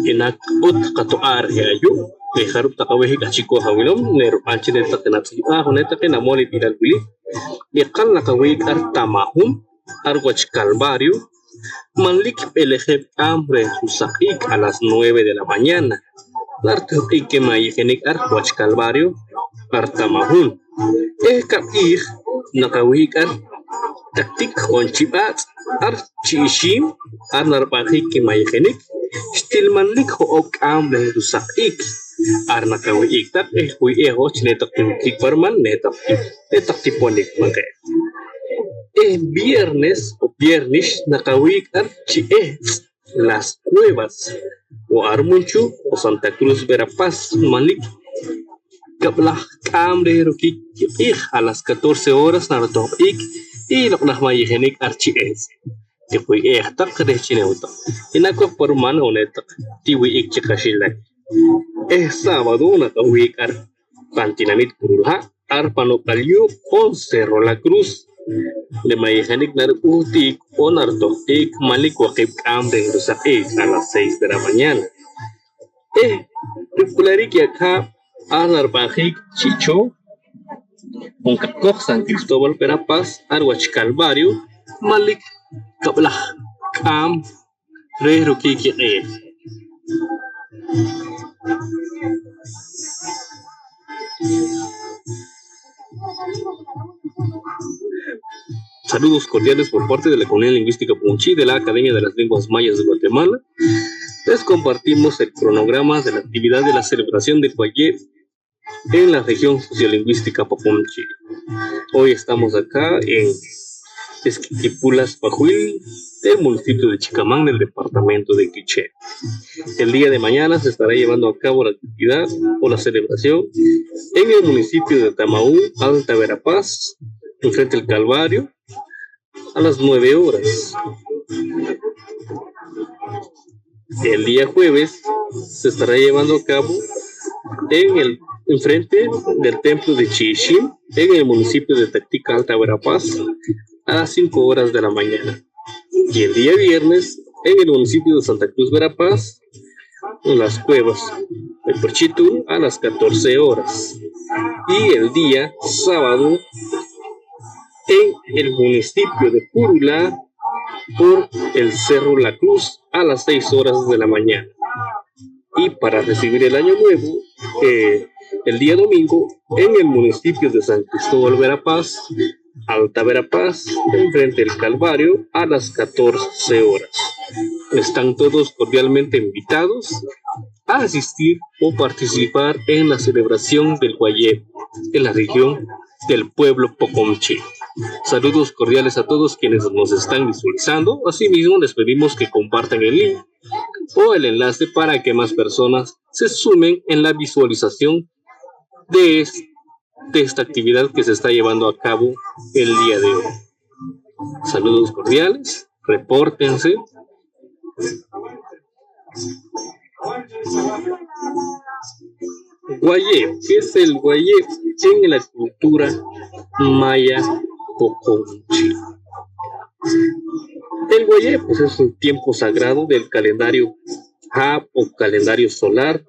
Jenaj q'ut qatoq'aab' reh ayu', re' jarub' taq aweh i k'ahchi' koj awilom, ne rub'an chi ne taqe natz'ihb'aaj on ne taqe namol i b'iral wili. Iqal naqawih'ik ar Tamahun, ar wach Calvario, manlik b'elejeb' k'aam reh rusaq'iik a las nueve de la mañana. Naritohq'ik keh mayijinik ar wach Calvario, ar Tamahun. Eh, kab' q'iij naqawih'ik ar Taktik on Chib'aatz', ar chi ixiim, ar narib'anjiik kimayijinik, xtil manlik ho'ob' k'aam reh rusaq'iik. Ar naqawih'ik taq eh wi eh hoj chi ne taq tiwukik pa riman, ne taq ti, ne taq tiponik, ma' qe'? Eh viernes o viernes naqawiik ar chi ehtz' Las Cuevas o ar Munchuh o Santa Cruz Verapaz, manlik kab'laj k'aam reh rokik kiq'iij. A las catorce horas naritoq'ik i loq' laj mayejenik ar chi ehtz'. Tiquy'eej taq reh chi newtoq i nakoj pa ruman oonel taq tiwih'ik chi qaxilak. Eh sábado naqawiik ar pan tinamit Purulha', ar pan nok'al yuuq' on Cerro La Cruz. Re' mayejenik narib'uhtik on naritoq'ik manlik waqib' k'aam reh rusaq'iik a las seis de la mañana. Eh rik'ulariik i ak'aab' ar narib'anjiik chi' cho on qakoj San Cristóbal Verapaz ar wach Calvario, manlik kab'laj k'aam reh rokik kiq'iij. Saludos cordiales por parte de la Comunidad Lingüística Poqomchi' de la Academia de las Lenguas Mayas de Guatemala. Les compartimos el cronograma de la actividad de la celebración del Wayeb' en la región sociolingüística Poqomchi'. Hoy estamos acá en Esquipulas Pajuil, del municipio de Chicamán, del departamento de Quiché. El día de mañana se estará llevando a cabo la actividad o la celebración en el municipio de Tamaú, Alta Verapaz, enfrente del Calvario, a las nueve horas. El día jueves se estará llevando a cabo en el, enfrente del templo de Chi'ixim, en el municipio de Tactica, Alta Verapaz, a las cinco horas de la mañana. Y el día viernes, en el municipio de Santa Cruz Verapaz, en Las Cuevas, el Perchitul, a las catorce horas. Y el día sábado, en el municipio de Purulha, por el Cerro La Cruz, a las seis horas de la mañana. Y para recibir el año nuevo, eh, el día domingo, en el municipio de San Cristóbal Verapaz, Alta Verapaz, enfrente del Calvario, a las catorce horas. Están todos cordialmente invitados a asistir o participar en la celebración del Wayeb' en la región del pueblo Poqomchi'. Saludos cordiales a todos quienes nos están visualizando. Asimismo, les pedimos que compartan el link o el enlace para que más personas se sumen en la visualización de es-, de esta actividad que se está llevando a cabo el día de hoy. Saludos cordiales, repórtense. Wayeb', ¿qué es el Wayeb' en la cultura maya Poqomchi'? El Wayeb', pues, es un tiempo sagrado del calendario Haab o calendario solar,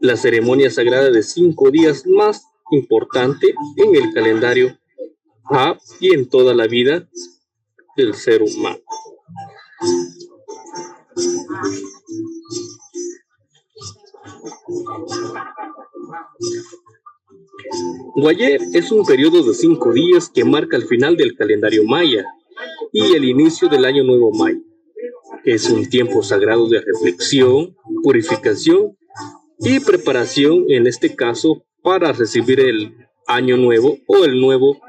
la ceremonia sagrada de cinco días más importante en el calendario Haab y en toda la vida del ser humano. Wayeb' es un periodo de cinco días que marca el final del calendario maya y el inicio del año nuevo maya. Es un tiempo sagrado de reflexión, purificación y preparación, en este caso, para recibir el año nuevo o el nuevo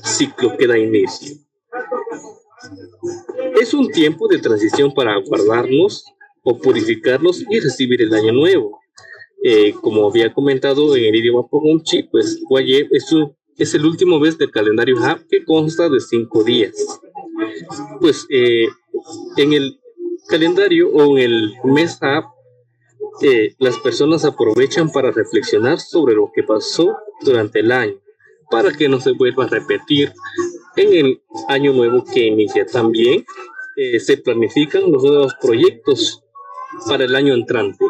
ciclo que da inicio. Es un tiempo de transición para guardarnos o purificarnos y recibir el año nuevo. Eh, como había comentado en el idioma Poqomchi', pues, Wayeb' es un, es el último mes del calendario Haab, que consta de cinco días. Pues, eh, en el calendario o en el mes Haab, eh, las personas aprovechan para reflexionar sobre lo que pasó durante el año, para que no se vuelva a repetir en el año nuevo que inicia. También, eh, se planifican los nuevos proyectos para el año entrante.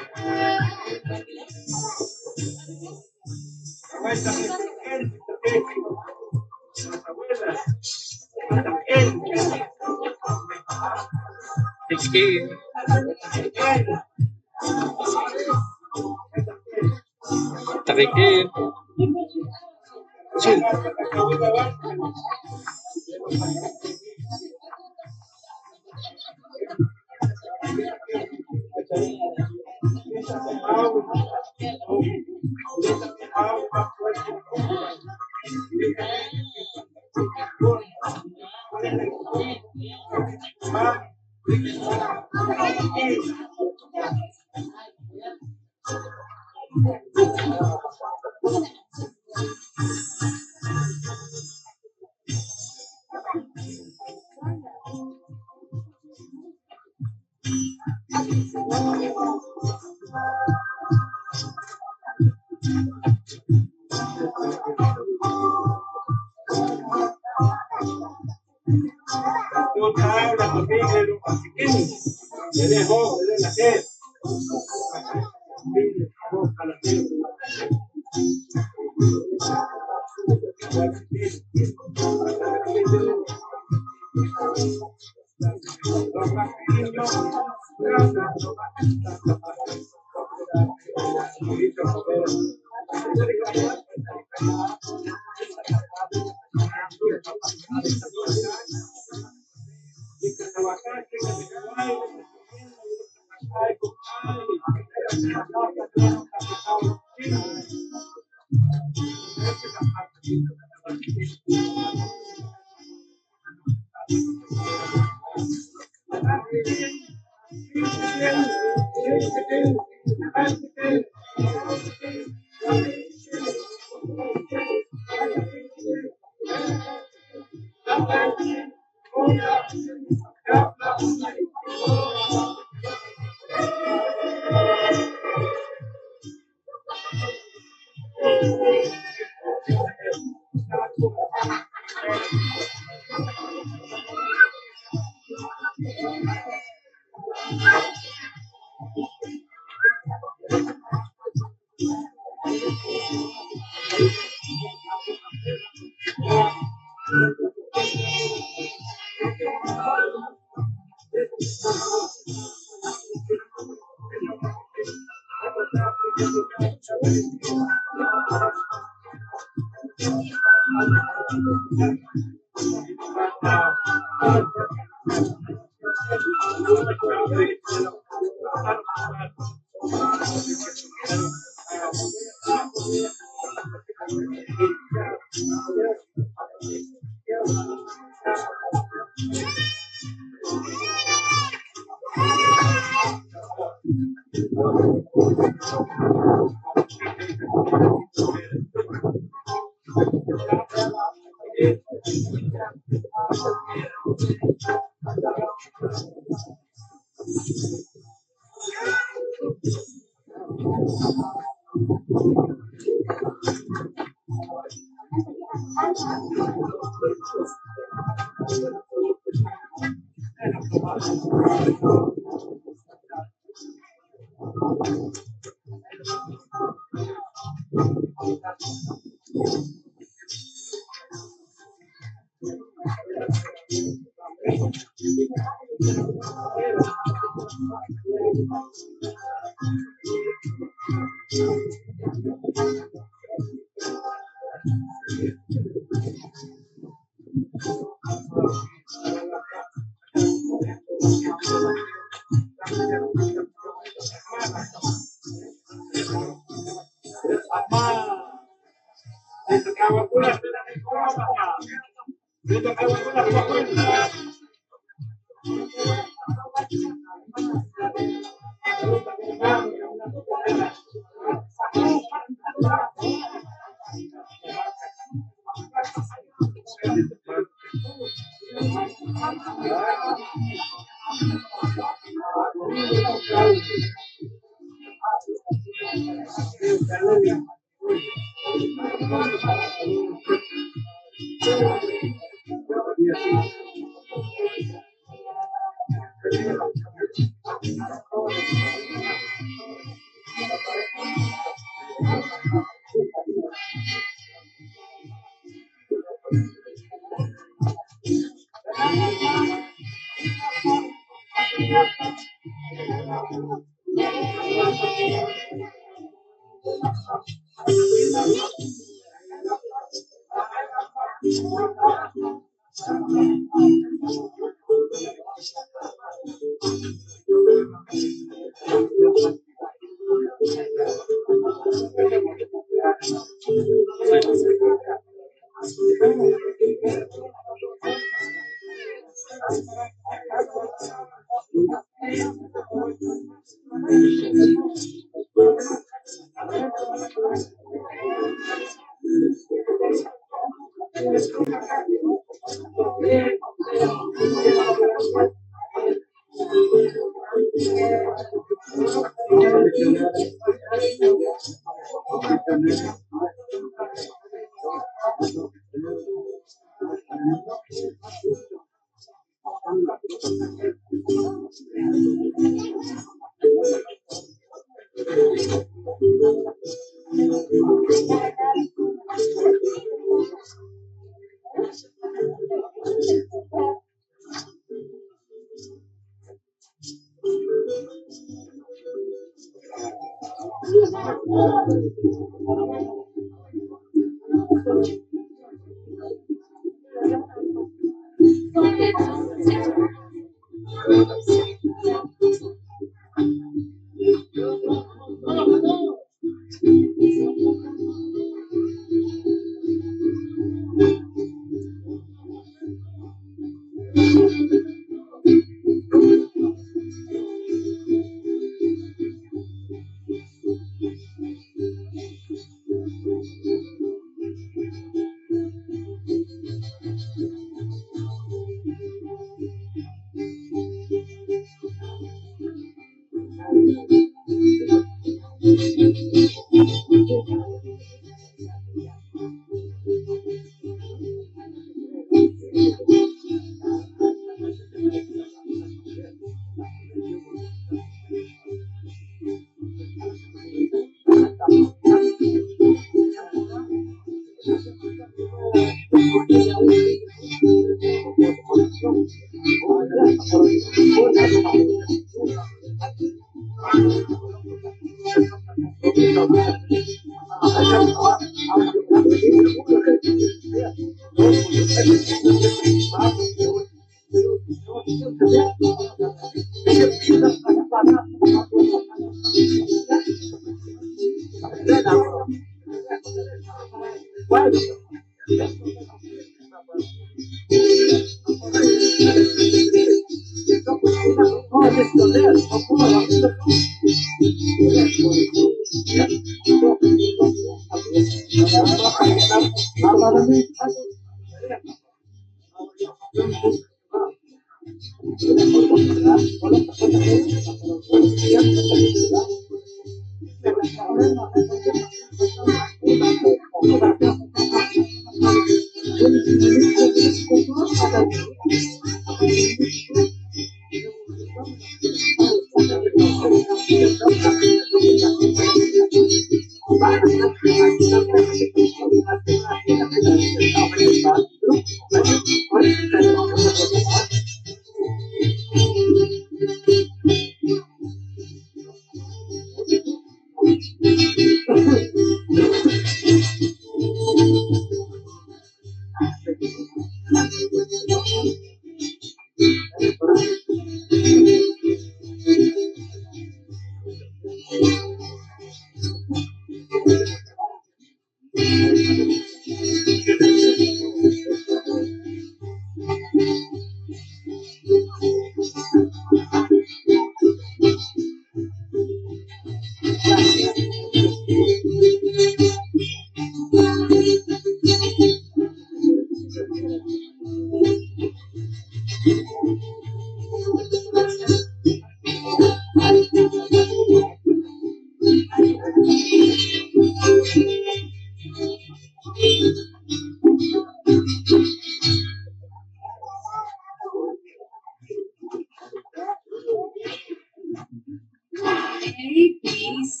A B C.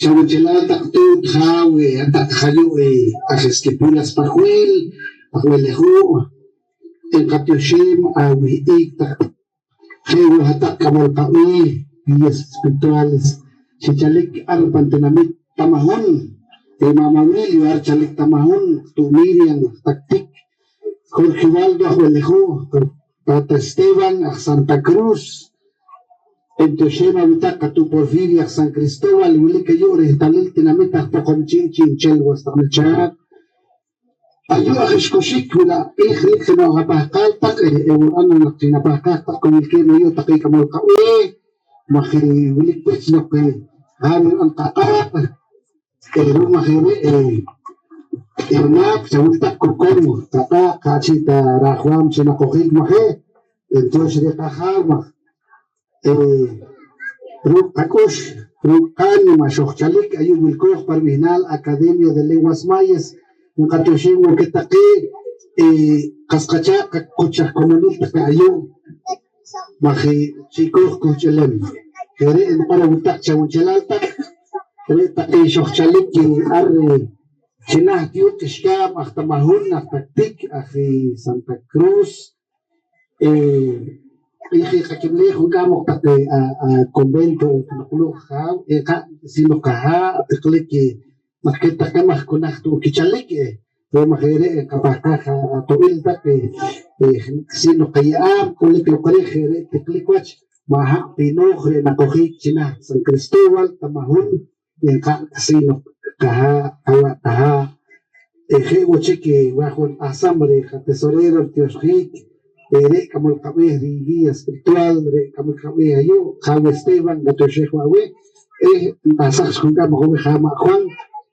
Chawunchelal taq tuut, jaaw, eh, hat-taq ayu', eh, aj Esquipulas Pajuel, aj B'eleju', enqatioxem awih'ik taq. Je' wo' hat-taq k'amol qab'eeh, guías espirituales, xichalik ar pan tinamit Tamahun, eh, Ma'mawil, yo ar chalik Tamahun, tu' Miriam, Tactic, Jorge Waldo, aj B'eleju', Tata Esteban, aj Santa Cruz. Entioxem aweh taq, qatu' Porfiria, aj San Cristóbal, wilik ayu' rehtalil tinamit aj Poqomchi' chi'nchel was taq nichaaq. Ayu' aj xkuxik, wila' q'iij riik jeno' apahqaal taq, eh, ewu'an naq chi napahqaaj taq ku wilkeeb' ayu' taqe k'amol qab'eeh, maj, eh, wilik pech noq, eh, haaw ri'an qaq'aaq'. Eh, ru'um aj re', eh, eh, maak chawil taq kokom qaq'aaq', ja' chi ta rajwaam chi naqojiik, maje', eh, Dios reh qajaaw, maj, eh, ruuk' qak'ux, ruuk' qaanima xojchalik ayu' wilkooj pa rib'ihnaal Academia de Lenguas Mayas. Nqatioxem wo' keh taqe, eh, qas qachaaq' qaquch aj komonil taqe ayu', maj, eh, chi'kooj kuhch'ilem. Je' re' niq'or aweh taq chawunchelal taq, re' taqe xojchalik, eh, ar, eh, chinaah tiyook k'ixkaab', aj Tamahun, aj Tactic, aj, eh, Santa Cruz, eh, q'iij qakib'leej junk'aam oq taq, eh, a, a convento Nuqlu' Jaaw, eh, qa' si noq qahaa' tiqlik, eh, naq keh taqe maj kunaj tu' kichalik, eh, re' maj re' re' nqapahqaaj ato'b'il taq, eh, eh, si noq qaye'aab' k'ulik loq reh, je' re' tiqlik wach, ma' hab' ti nooj re' naqojiik chinaah San Cristóbal, Tamahun, nqa'n kasi noq qahaa', qawa' qahaa'. Eh, je' wo' chik, eh, wajun ahsam reh qatesorero ritioxjiik, eh, re' k'amol qab'eeh ri guía espiritual, re' k'amol qab'eeh ayu', qajaaw Esteban, nqatioxej wo' aweh, eh, nqasaj chik junk'aam aweh, ha' ma' Juan,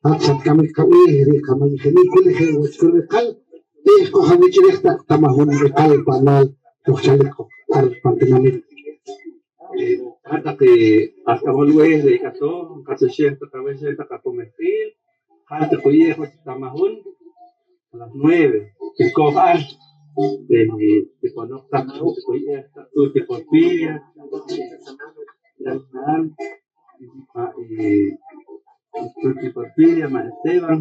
hat xatk'amik qab'eeh reh qamayijinik wili, je' wo' chik rib'iqal, eh, qojawihch'irej taq Tamahun b'iqal pa' naal, xojchalik ar pan tinamit. Eh, hat taq, eh, aj k'amol b'eeh reh k'atooj, nqatioxej taq aweh, xeh taq aqomehq'iil, hat taq kuye'j wach Tamahun, a las nueve, wilkooj ar, eh, tiponoq taq, tiquy'ej taq, tu' tiporfiria, ma', eh, Ruchi Porfiria, ma' Esteban,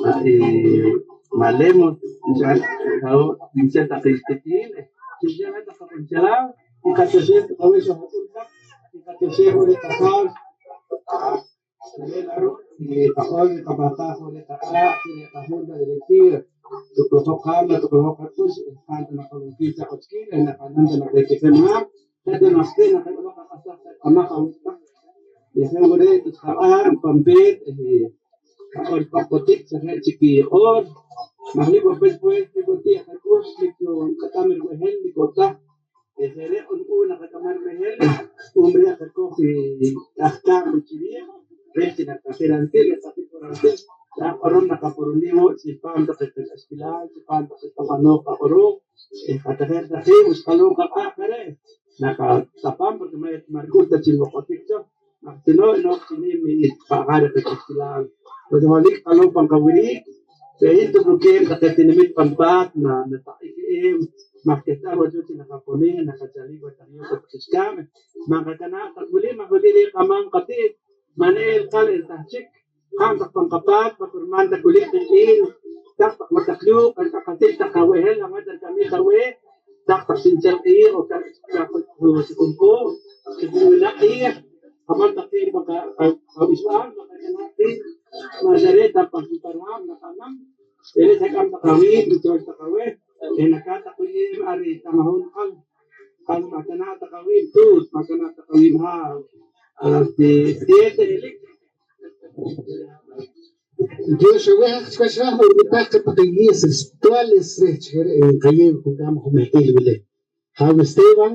ma', eh, ma' Lemos, nchel taq rixtikil, eh, nchel hat taq aq'unchelaal, nqatioxej taq aweh xa hak'ul taq, nqatioxej wo' reh qajaaw, re' naru', eh, qaq'or, nqapahqaaj wo' reh qaq'aaq', chi re' qajunta directiva, tuqlojoq qaanma, tuqlojoq qak'ux, eh, qa'n ta naqolonkil chaq wach kiib', eh, naqa'nam ta naq reh kijem haab', je' ta najtir naqak'oloq qaq'ahsaj qak'amaj aweh taq. Eh, je' wo' re' taq qaq'aab' pan peet, eh, qaq'or pan potik xa je' chik i q'oor. Maj lik wo' pech pues, lik wo' ti' qak'ux, lik cho nqak'am rib'ehel, lik wo' tah. Eh, je' re' on u naqak'amam rib'ehel, ru'um re' qakoj i aj kaab' chi riij, reh chi naqajir ransil, naqajir ransil, naq'orom, naqaporoni wo' chipam taqe qak'axkilal, chipam taqe qab'anooj qaq'orooj, eh, qatijej taq qiib', xqalow qaq'aaq' je re'. Naqatapam porque ma' ma' rik'ul ta chi nloq'otik cho maj chi nooj nooj chi nim i pa'jal reh qak'uxlal. Pues holohik qalow pan qawiriik, re' hin tuqlukeem taqe tinamit pan paat na nataq'ik ru'eem maj kehtal wach cho chi naqaponi, naqachalik wach taq yuuq' taq ixkaab'. Ma' nqakanaa' taq wili maj wili reh qamaam qati't, ma' ne'el qal entahchik. Qab' taq pan qapaat, ma' kurman ta k'ulik qeh q'iij, taq taq wo' taq yuuq', qaqatik taq qab'ehel, awach arikamik aweh, taq taq chi'nchel q'iij, o xa junpoo', xa junwinaq q'iij, qamol taq qiib' pan qa-, qa-, qab'ixb'aal, ma' qakanaa' qiib', ma' xa re' ta pan kiparam naqa'nam, re' re' chak'am taq awiib', nchol taq aweh, eh, nakaat taq wuy'eem ar i Tamahun q'al, q'al ma' kanaa' taq awiib' tuut, ma' kanaa' taq awiib' haaw, a las siete elik. Dios aweh aj chiwach raaj, urupahq taqe guías espirituales reh chi je' re' nqayeew junk'aam jumehq'iil wili. Haw Esteban,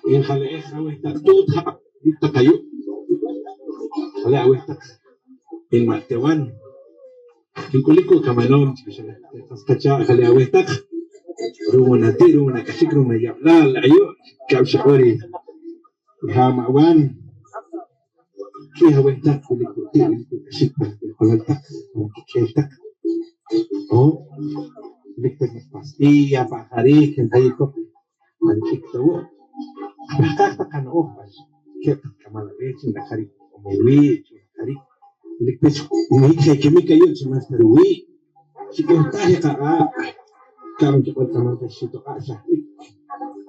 njale'ej aweh taq tuut ha' taq ayu', jale' aweh taq. Hin ma' Tewan, nk'ulik wo' kamanoom chi xa qas qachaaq' jale' aweh taq. Ru'um wo' na ti', ru'um wo' na k'axik, ru'um na yab'laal ayu', kab' xiq'or i ha' ma' Wan. K'ih aweh taq wilik wo' ti', wilik wo' k'axik pan k'ijolal taq, pan kik'eel taq. O, wilik taq niq pastilla, pa jariik, nqayik koq. Ma' nch'ik ta wo'. Qapahqaaj taq qano'ooj wach keh taq k'amal ab'eeh chi naqarik q'omol wii', chi naqarik wilik pech wih'ik je kimik ayu' chi maj ta ruwii'. Xik'uhtaaj i qaq'aaq', kab' nkiq'or qamaam qeh xitoq'aa' xahb'ik,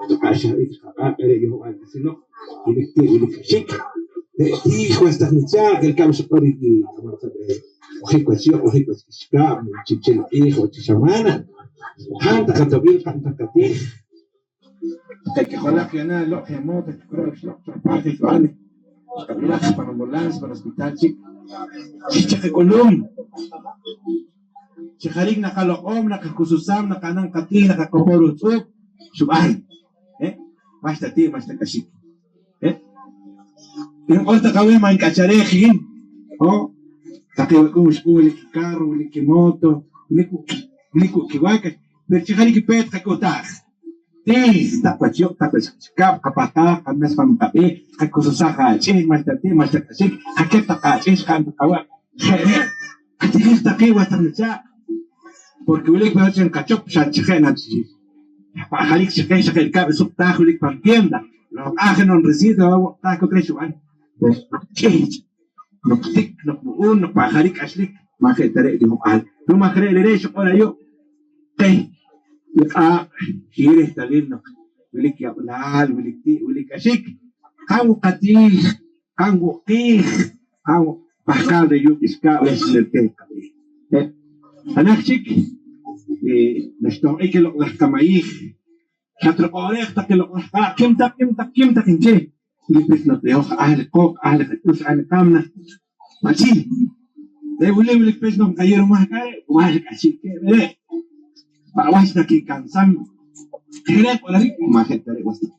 toq'aa' xahb'ik qaq'aaq', re' yohb'al k'isinoq wilik ti' wilik k'axik. Re' tiij was taq nichaaq', rikab' xiq'or i q'orik wach yoq', q'ojik wach k'ixkaab', chi'nchel q'iij o chi xamaana. Q'ajaam taq qato'b'il, q'ajaam taq qatiij. Taqe k'ijolaq yu'na loq' je moto, xk'uru'x loq' cho paaj, xb'an xqab'iraj pan ambulancia, pan hospital chik. Chi qak'ulum chi jariik naqaloq'om, naqakususam, naqa'nam qatiij, naqaqopom rutz'up, xub'an. Eh? Ma'xta ti', ma'xta k'axik. Eh? Nq'or taq aweh, ma' nk'acharej hin. O, taqe wak'uun wixq'uun wilik kicarro, wilik kimoto, wilik wo', wilik wo' kiwaakat. Pero chi jariik i peet qak'uhtaaj. Tiij taq wach, yoq' taq wach chikab', qapahqaaj qamees pan qab'eeh, qakususaj ach'iich', ma'xta ti', ma'xta k'axik, qakep taq ach'iich', xqa'n taq awaq'. Je' re', qatijej taq qiib' was taq nichaaq', porque wilik pe wach nqachop xa chi je' na chi pa' jariik chi qeh xa je' rikab' i suq taaj wilik pan tienda, loq'aj jeno' risiit, loq'aj taaj kok reh xub'an. Ch'ihch'. Noq tik, noq mu'uun, noq pa' jariik k'axlik, ma' je' ta re' rihoq'aal. Ru'um aj re' re're' xiq'or ayu' qeh i q'aaq' chi rehtalil noq wilik yab'laal, wilik ti', wilik k'axik. Qab' wo' qatiij, qab' wo' qiij, qab' wo' pahqaal reh yuuq' k'ixkaab' reh xnelteej qab'eeh. Jenaj chik, eh, naxtohq'ik i loq' laj kamayiij, xatriq'o'reej taq i loq' laj q'aaq', kim taq, kim taq, kim taq, nchel. Wilik pech noq re' hoj ahlik qooq, ahlik qak'ux, ahlik kamna. Ma' chi re' wili wilik pech noq nqayeew rumahk' are', wach k'axik keh re're'. Pa' wach nakikansam. Je' re' q'orarik, ma' je' ta re' was taq,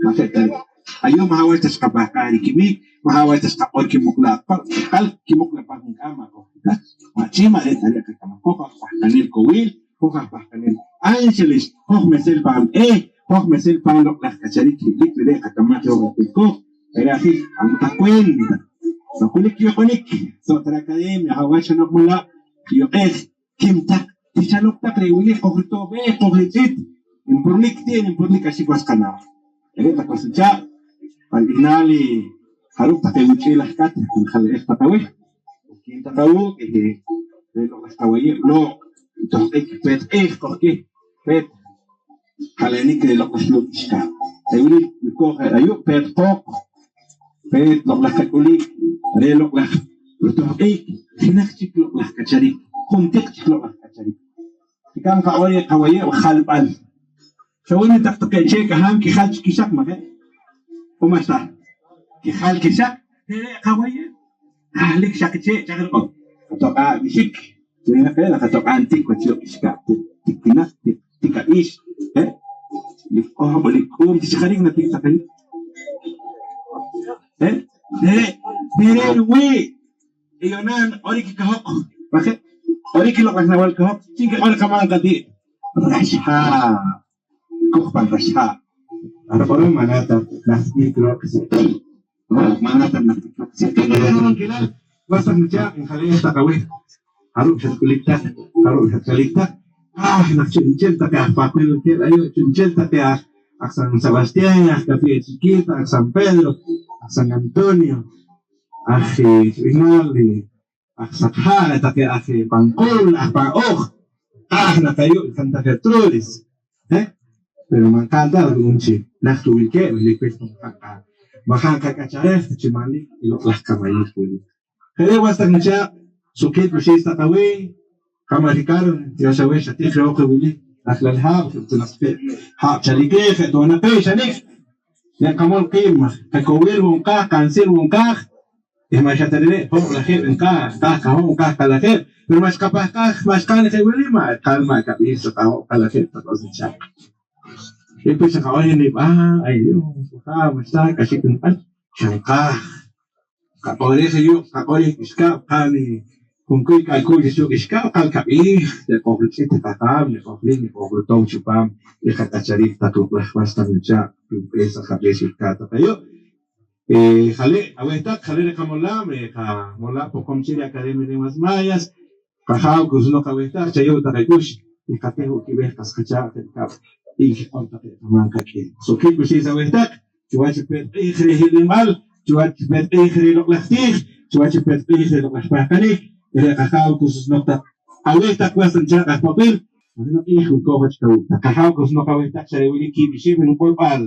ma' je' ta re'. Ayu' ma' haj wach ta xqapahqaaj rikimiik, ma' haj wach ta xqaq'or kimuqla' pa' q'al, kimuqla' pa' junk'aam, ma' qojkita. Ma' chi ma' re' ta re' qakamaj, hoj aj pahqanel kowiil, hoj aj pahqanel ángeles, hoj mesel pan b'eeh, hoj mesel pan loq' laj k'acharik wilik, re're' qakamaj, hoj aj wilkooj. Re're' ajij, k'am taq cuenta. Noq wilik yuq'unik, so' ta racademia, haj wach jeno'q molaab', yuq'ej, kim taq, tichaloq taq re' wili, qojrito'b'eej, qojritz'it, npurnik ti', npurnik k'axik was qanaah. Re' taq was nichaaq', pan b'ihnaal i jarub' taqe wich'iil aj kat, njale'ej taq aweh, wilkiin taq awuuk', eh, re' loq' laj qawayeeb' looq' ntohq'ik peet q'iij, qojkih peet jale'nik reh loq' laj yuuq' k'ixkaab'. Re' wili wilkooj je ayu', peet qooq, peet loq' laj qak'uliik, re' loq' laj ritohq'ik, jenaj chik loq' laj k'acharik, juntiq chik loq' laj k'acharik. Rikab' nqaq'or reh qawayeeb' jalb'al. Xawonik taq taqe chee' k'ahaam kijal chik kixaq, ma' je'? O ma'xta? Kijal kixaq, re're' qawayeeb'. Ahlik xaq chee' chaj riq'or. Qatoq'aa' b'ixik. Chi re' naq re' naqatoq'aa' ntik wach yuuq' k'ixkaab', tik, tik winaq, tik, tik ab'iix. Eh? Lik q'ohb'al, lik k'uum, chi jariik natik taqe. Eh? Re're', re're' ruwii'. I yu'na q'orik i kahoq, ma' je'? Q'orik i loq' laj nawal kahoq, chi nkiq'or i qamaam qati't. Raxhaa'. Koj pan raxhaa'. Ar q'orom ma' na ta najt-, najtik'ik roq i siq'il. Ma' na ta najtik'ik roq i siq'il. Re' rimankilal, was taq nichaaq', njale'ej taq aweh. Jarub' xatk'ulik taq, jarub' xatchalik taq. Ah, naq chi'nchel taqe aj Pajb'el wilkeeb' ayu', chi'nchel taqe aj, aj San Sebastián, aj Capilla Chiquita, aj San Pedro, aj San Antonio, aj, eh, rib'ihnaal, eh, aj Saqjaa', taqe aj, eh, Panqul, aj Pa'ooj, aj naq ayu' kan taqe Truris, eh? Pero ma' nqa'n ta ru'um chi najt wilkeeb', wilik pech pan qaq'ab'. Maja' nqak'acharej ta chi manlik i loq' laj kamayiij wili. Je' re' was taq nichaaq', suqkiil k'uxlis taq aweh, qama' Ricardo, tiyoox aweh xatij je hoj i wili, rajlal haab', je' ta naq taqe haab' chalik reh, je' ta wo' naq qeh xanik. Re' qamol qiib' qakowil wo' nqaaj, qansil wo' nqaaj, eh ma' xa ta re're', hoob' lajeeb' nqaaj, nqaaj qahoob', nqaaj qalajeeb', pero ma' xqapahqaaj, ma' xqa'n je' wili, ma' qal ma' kab'iij chi qahoob' qalajeeb' taqo'n chaaq'. Re' pech nqaq'or i nib'aa, ay Dios, wajaaw, ma'xta k'axik niq'or, xa nqaaj. Qaq'orej i yuuq', qaq'orej k'ixkaab', qa'n i junkuy k'a'lkuy chi suq k'ixkaab', qal kab'iij, re' qojruch'it i qajaaw, niqojlil, niqojrutow chipaam i qak'achariik taq loq' laj was taq nuchaaq', tuutb'ees, ajab'ees wilkaat taq ayu'. Eh, jale' aweh taq, jale' re' qamolaab', re' qamolaab' Poqomchi' reh Academia de Lenguas Mayas, qajaaw kursinoq aweh taq, chayeew taq ak'ux i qateh wo' kib'eeh qas qachaaq' je' rikab' nkiq'or taqe qamaam qak'een. Suqkiil k'uxliis aweh taq chiwach i peet q'iij reh hilinb'al, chiwach i peet q'iij reh loq' laj tiij, chiwach i peet q'iij reh loq' laj pahqanik. Re' qajaaw kursinoq taq aweh taq was nchaaq' aj papil, q'iij wilkooj wach qawuuk' taq. Qajaaw kursinoq aweh taq xa re' wili kiib' ixib' niq'orb'al.